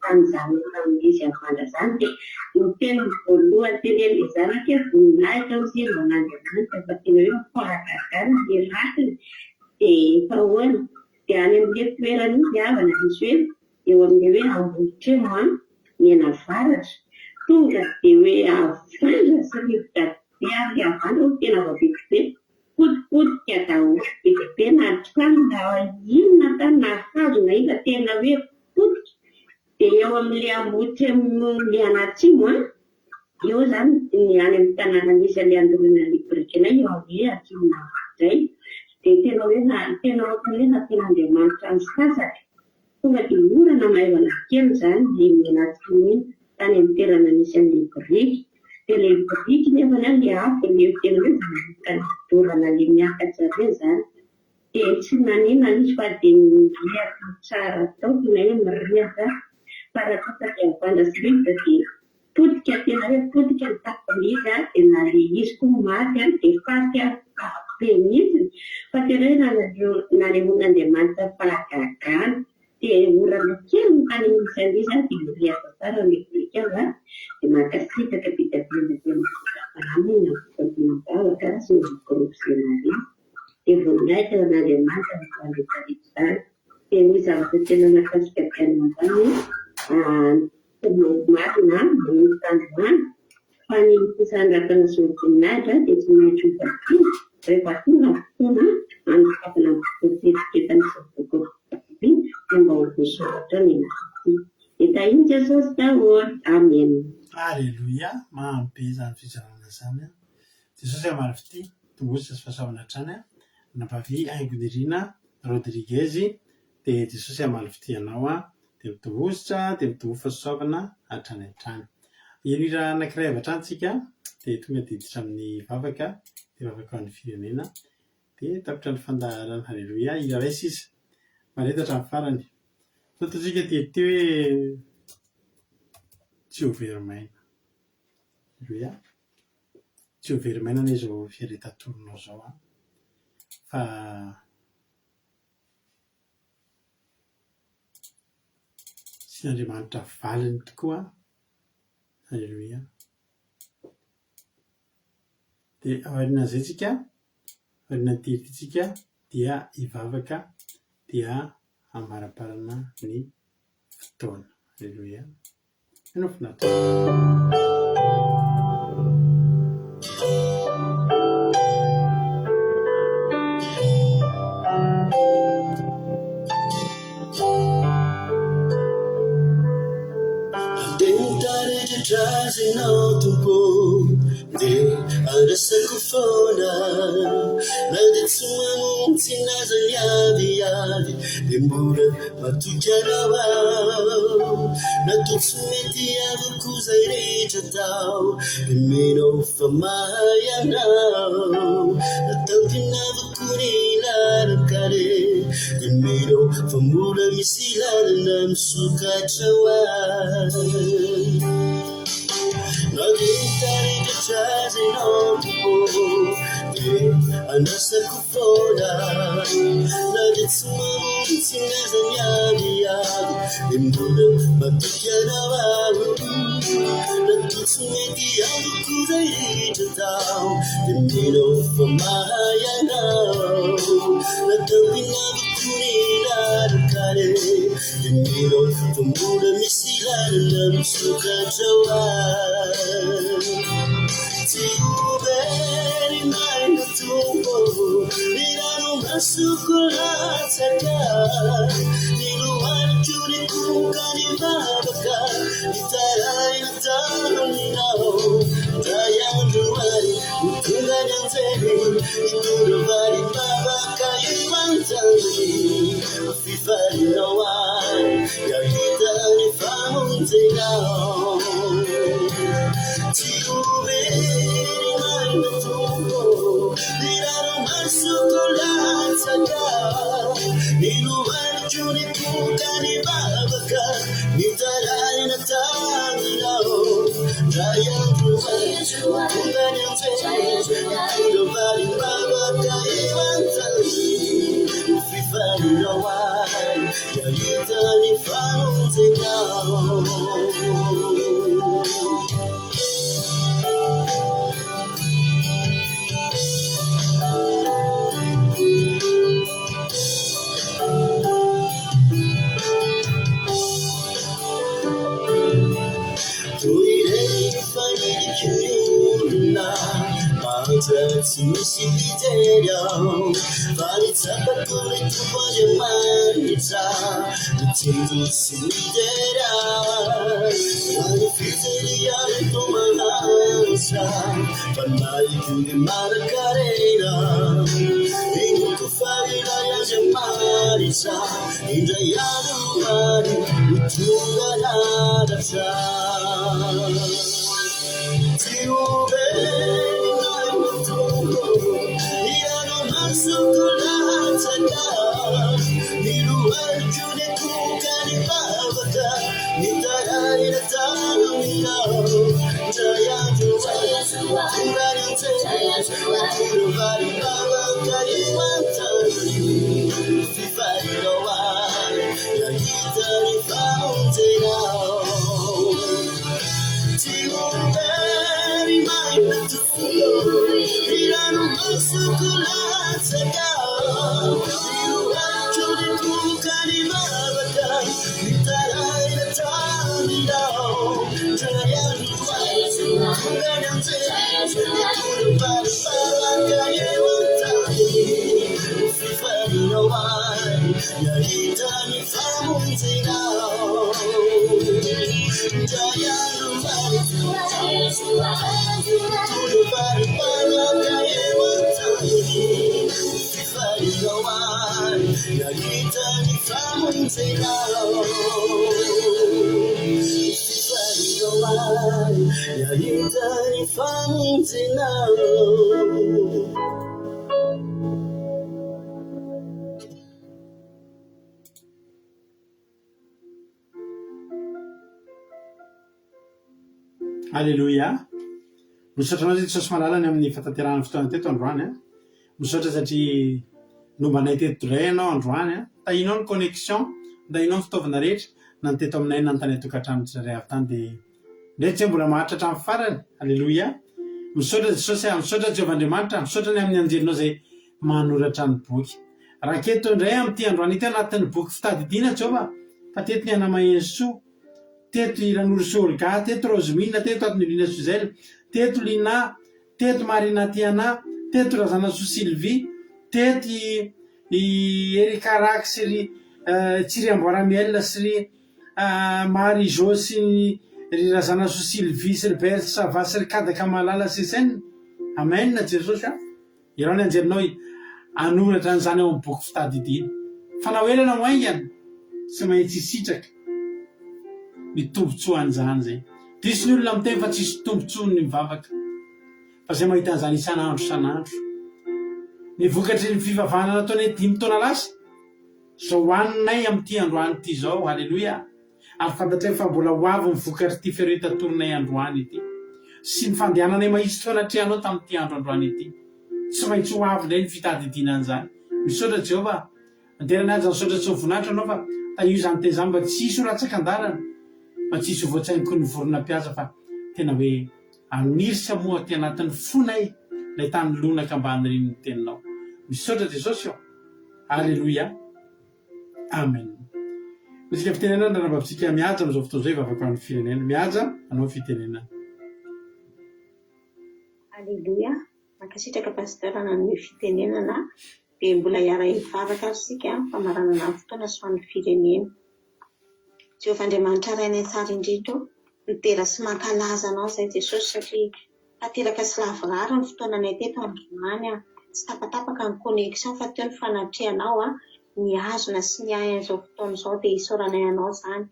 tamin'izany tamin'izy havandra izany dia ny teny voalohany tenenin'ilay zanaka hoe voninahitra hozy izy ho an'Andriamanitra fa tena hoe fahagagana ny ratiny dia efa ahoana dia any amin'ilay toerana iny ry havana misy hoe eo amin'ilay hoe Ambohitremo an, mianavaratra tonga dia hoe havandra sy rivotra be ary havandra hono tena vaventy be potipotika daholo be dia be na trano na inona tany na hazo na inona tena hoe potika dia eo amin'ilay Ambohitremo mianatsimo an, eo izany ny any amin'ny tanàna misy an'ilay andoroana ny birikinay eo amin'ny hoe atsimon'Ambohidray dia tena hoe na tena ohatran'ny hoe nasian'Andriamanitra ny sasatra tonga dia orana maivana kely izany iny mianatsimo iny tany amin'ny toerana misy an'ilay biriky dia ilay biriky nefa ilay afo ilay tena hoe vonovonoka dorana ilay miakatra ireny izany dia tsy naninona izy fa dia mirehaka tsara tao tena hoe mirehaka fa raha tonga dia havandra sy rivotra dia potika tena hoe potika ny tapon'izy dia na ilay izy koa maty dia faty be mihitsy fa tena hoe nanehoan'Andriamanitra fahagagana dia orana kely no tany misy an'izy dia mirehaka tsara ny biriky ao dia mankasitraka be dia be ny aminy vavaka sy ny groupe Scénario. Dia voninahitra ho an'Andriamanitra ny rehetra rehetra izany. Dia ny zavatra tena nahakasika be an'izany tena marina manomboka androany fa ny fisandratana sy ny voninahitra dia tsy maintsy ho vakiana rehefa tonga ny fotoana hanokafana ny boky firaketana sy ny boky dia mba ho voasoratra ny anarantsika. Dia tahin'i Jesosy daholo. Amen. Aleloia, mamy be izany fizarana izany an! Jesosy hamaly fitia, tongosa sy fahasoavana hatrany an! Anabavy Haingonirina Rodriguez dia Jesosy hamaly fitia anao an! Dia mitovositra dia mitovy fahasoavana hatrany hatrany. Heno hira anankiray avy hatrany tsika dia tonga dia hiditra amin'ny vavaka, dia vavaka ho an'ny firenena. Dia tapitra ny fandaharana. Aleloia. Hira iray sisa. Mahareta hatramin'ny farany. Sao ataontsika ity ity hoe tsy ho very maina. Aleloia. Tsy ho very maina anie izao fiaretan-torinao izao an. Fa Asian'Andriamanitra valiny tokoa. Aleloia. Dia aorianan'izay tsika, aorianan'ity hira ity tsika dia hivavaka dia hamaraparana ny fotoana. Aleloia. Ianao finaritra. Andeha mitaridratra azy ianao Tompo Dia andrasako foana Na dia tsy mamonjy aza ny aviavy Dia mbola Matoky anao aho Na toa tsy mety amiko izay rehetra atao Dia mino aho fa mahay anao Na tampina amiko ny lalan-kaleha Dia mino aho fa mbola misy lalana misokatra ho ahy Na dia mitaridratra aza ianao Tompo Dia andrasako foana Na dia tsy mamonjy aza ny aviavy Dia mbola matoky anao aho Na toa tsy mety amiko izay rehetra atao Dia mino aho fa mahay anao Na tampina amiko ny lalan-kaleha Dia mino aho fa mbola misy lalana misokatra ho ahy Tsy ho very maina Tompo ô, ny ranomasoko latsaka, ny lohaliko nikohoka nivavaka, nitaraina taminao. Indray andro any ho tonga ny anjely, hitondra valim-bavaka eo an-tany, ho fifalianao ahy, hahita ny famonjenao. Tsy ho very maina Tompo ô, ny ranomasoko latsaka, ny lohaliko nikohoka nivavaka, nitaraina taminao. Indray andro any ho tonga ny anjely, hitondra valim-bavaka eo an-tany, ho fifalianao ahy, hahita ny famonjenao. Toy ireny faniriky ny olona mahantra tsy misy mpijery aho fa ny tsapako ny Tompo Andriamanitra mitsinjo sy midera raha ny fijery ahy toa mahantra fanahiko ny manan-karena inoako fa ilay Andriamanitra indray andro any ho tonga hanatra Tsy ho very maina Tompo ny ranomasoko latsaka ny lohaliko nikohoka nivavaka nitaraina taminao indray andro any ho tonga ny anjely hitondra valim-bavaka eo an-tany ho fifalianao ahy hahita ny famonjenao Tsy ho very maina Tompo ny ranomasoko latsaka ny lohaliko nikohoka nivavaka nitaraina taminao indray andro any tonga ny anjely nitondra valim-bavaka eo an-tany ho fifalianao ahy nahita ny famonjenao indray andro any Tondro valim-bavaka eo an-tany ho fifalianao ahy. ahy ny hahita ny famonjenao. Fifaliana ho ahy ny hahita ny famonjenao. Aleloia! Misaotra anao Jesosy malala ny amin'ny fahatanterahana ny fotoana teto androany a. Misaotra satria nombanay teto indray ianao androany a. Tahinao ny connexion, tahinao ny fitaovana rehetra, na ny teto aminay na ny tany an-tokantrano tsirairay avy tany dia ndray tsy mbola maharitra hatramin'ny farany. Aleloia! Misaotra Jesosy a, misaotra Jehovah Andriamanitra, misaotra ny amin'ny anjelinao izay manoratra ny boky. Raketo indray amin'ity androany ity anatin'ny boky fitadidiana Jehovah fa teto ny Anamaherisoa, teto i Ranorosoa Olga, teto Rosemina, teto Adnolina Suzelle, teto Lina, teto Marina Tiana, teto Razanasoa Sylvie, teto i i Erika Raky sy ry Tsiriamboara Miel sy ry Marie Jo sy ry Razanasoa Sylvie sy ry Berthe Sava sy ry Kadaka Malala sy Sn. Amen Jesosy a! Irao ny anjelinao hanoratra an'izany ao amin'ny boky fitadidiana. Fa na ho ela na ho haingana, tsy maintsy hisitraka ny tombontsoan'izany izay. Diso ny olona miteny fa tsisy tombontsoa ny mivavaka, fa izay mahita an'izany isan'andro isan'andro. Ny vokatry ny fivavahana nataonay dimy taona lasa, izao hohaninay amin'ity androany ity izao. Haleloia! Ary fantatray fa mbola ho avy ny vokatr'ity firetan-torinay androany ity, sy ny fandehananay mahitsy teo anatrehanao tamin'ity andro androany ity. Tsy maintsy ho avy indray ny fitadidiana an'izany. Misaotra Jehovah. Midera ny haja, misaotra tsy ho voninahitra anao fa tahio izany teny izany mba tsy hisy ho latsaka an-dalana, mba tsy hisy ho voatsaingoky ny vorona mpihaza fa tena hoe haniry sy hamoha aty anatin'ny fonay ilay tany lonaka mba hanirian'ny teninao. Misaotra Jesosy ô! Aleloia! Amen. Mitsika fitenenana ny ranabavintsika Mihaja amin'izao fotoana izao hivavaka ho an'ny firenena. Mihaja, anao ny fitenenana. Aleloia, mankasitraka Pasteur nanome fitenenana, dia mbola hiara-hivavaka ary isika famaranana ny fotoana sy ho an'ny firenena. Jehovah Andriamanitra Rainay tsara indrindra ô, midera sy mankalaza Anao izahay Jesosy satria Tanteraka sy lavorary ny fotoananay teto androany an! Tsy tapatapaka ny connexion fa teo ny fanatrehanao an! Nihazona sy niahy an'izao fotoana izao dia isaoranay anao izany.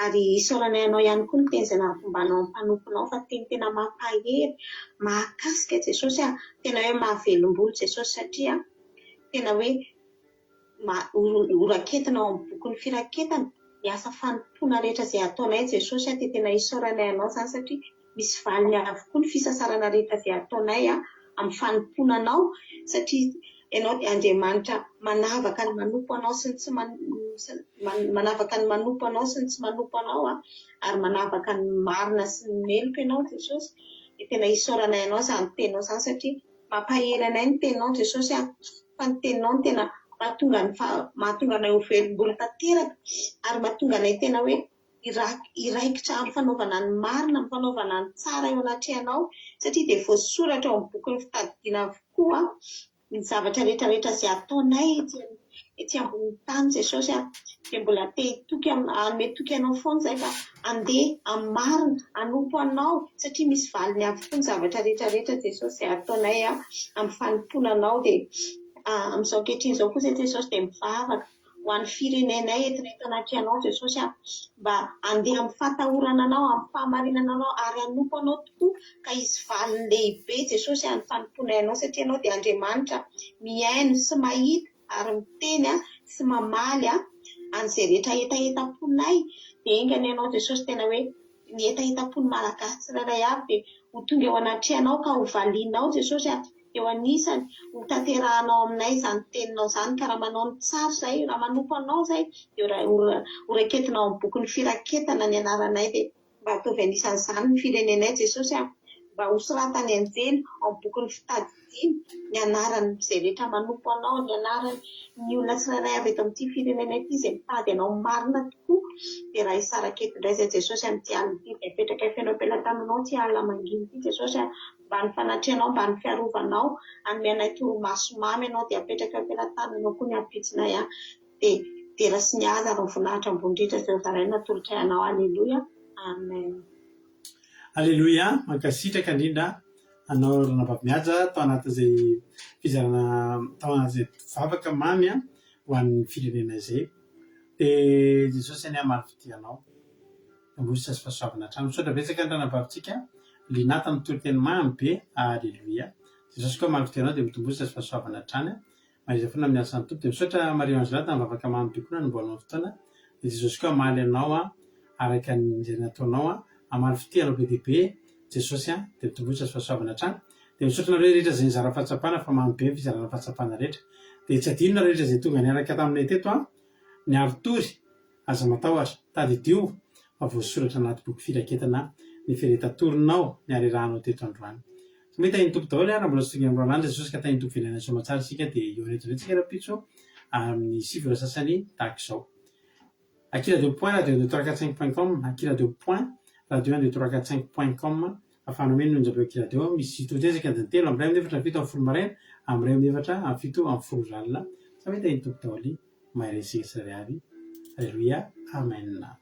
Ary isaoranay anao ihany koa ny teny izay nampombanao ny mpanomponao fa teny tena mampahery, mahakasika Jesosy an! Tena hoe mahavelom-bolo Jesosy satria tena hoe ho raketina ao amin'ny bokin'ny firaketana ny asa fanompoana rehetra izay ataonay Jesosy a, dia tena isaoranay Anao izany satria misy valiny avokoa ny fisasarana rehetra izay ataonay amin'ny fanompoana Anao satria Ianao dia Andriamanitra manavaka ny manompo Anao sy ny tsy manavaka ny manompo Anao sy ny tsy manompo Anao ary manavaka ny marina sy ny meloka Ianao Jesosy, dia tena isaoranay Anao izany teninao izany satria Mampahery anay ny teninao Jesosy a! Fa ny teninao no tena mahatonga ny mahatonga anay ho velom-bolo tanteraka ary mahatonga anay tena hoe hiraikitra amin'ny fanaovana ny marina, amin'ny fanaovana ny tsara eo anatrehanao satria dia voasoratra ao amin'ny bokin'ny fitadidiana avokoa ny zavatra rehetra rehetra izay ataonay ety ety ambonin'ny tany Jesosy a! Dia mbola te hitoky hanome toky anao foana izahay fa handeha amin'ny marina, hanompo anao satria misy valiny avokoa ny zavatra rehetra rehetra Jesosy izay ataonay amin'ny fanompoana anao dia amin'izao ankehitriny izao koa izay Jesosy dia mivavaka ho an'ny firenenay entina eto anatrehanao Jesosy a! Mba handeha amin'ny fahatahorana anao, amin'ny fahamarinana anao ary hanompo anao tokoa ka hisy valiny lehibe Jesosy a ny fanompoanay anao satria ianao dia Andriamanitra mihaino sy mahita ary miteny sy mamaly an'izay rehetra hetahetam-ponay dia enga anie ianao Jesosy tena hoe ny hetahetam-pon'ny Malagasy tsirairay avy dia ho tonga eo anatrehanao ka ho valianao Jesosy a eo anisany ho tanterahanao aminay izany teninao izany ka raha manao ny tsara izahay raha manompo anao izahay dia ho raiketinao amin'ny bokin'ny firaketana ny anaranay dia Mba ataovy anisan'izany ny firenenay Jesosy a! Mba ho soratan'ny anjely ao amin'ny bokin'ny fitadidiana ny anaran'izay rehetra manompo Anao, ny anaran'ny olona tsirairay avy eto amin'ity firenena ity izay mitady Anao marina tokoa. Dia raha hisaraka eto indray izay Jesosy amin'ity alina ity dia apetrakay feno am-pelatananao ity alina mangina ity Jesosy a! Mba ny fanatrehanao, mba ny fiarovanao, hanome anay torimaso mamy Ianao dia apetrakay am-pelatananao koa ny ampitsonay a! Dia dera sy ny haja ary ny voninahitra ambony indrindra izay ho zaraina atolotray anao Aleloia Amen. Aleloia, mankasitraka indrindra anao Ranabavy Mihaja tao anatin'izay fizarana tao anatin'izay vavaka mamy an. ho an'ny firenena izay. Dia Jesosy anie hamaly fitia anao. Ambositra sy fahasoavana hatrany. Misaotra betsaka ny ranabavintsika Lina tamin'ny toriteny mamy be. Aleloia. Jesosy koa hamaly fitia anao dia mitombositra sy fahasoavana hatrany. Mahaiza foana miasa ny Tompo. Dia misaotra Marie Angela tamin'ny vavaka mamy be koa nanombohanao ny fotoana. Dia Jesosy koa hamaly anao araka ny izay nataonao. Hamaly fitia anao be dia be Jesosy dia mitomboa sy fahasoavana hatrany. Dia misaotra anareo rehetra izay nizara fahatsapana fa mamy be ny fizarana fahatsapana rehetra. Dia tsy adino nareo rehetra izay tonga niaraka taminay teto niari-tory. Aza matahotra, tadidio fa voasoratra anaty boky firaketana ny firetan-torinao ny harerahanao teto androany. Samia tahin'ny Tompo daholo ary raha mbola tsy tonga eo amin'ny Jesosy ka tahin'ny Tompo velona soamatsara isika dia hihaona eto indray tsika rahampitso amin'ny 9 ora sasany tahaka izao. Akiradio point radio un deux trois quatre cinq point com akiradio point radio un deux trois quatre cinq point com ahafahanao mino ny onjam-peo akiradio misy totezaka adiny telo amin'ny iray amin'ny efatra amin'ny fito amin'ny folo maraina amin'ny iray amin'ny efatra amin'ny fito amin'ny folo alina. Samia tahin'ny Tompo daholo. Mahereza isika tsirairay avy. Aleloia. Amen.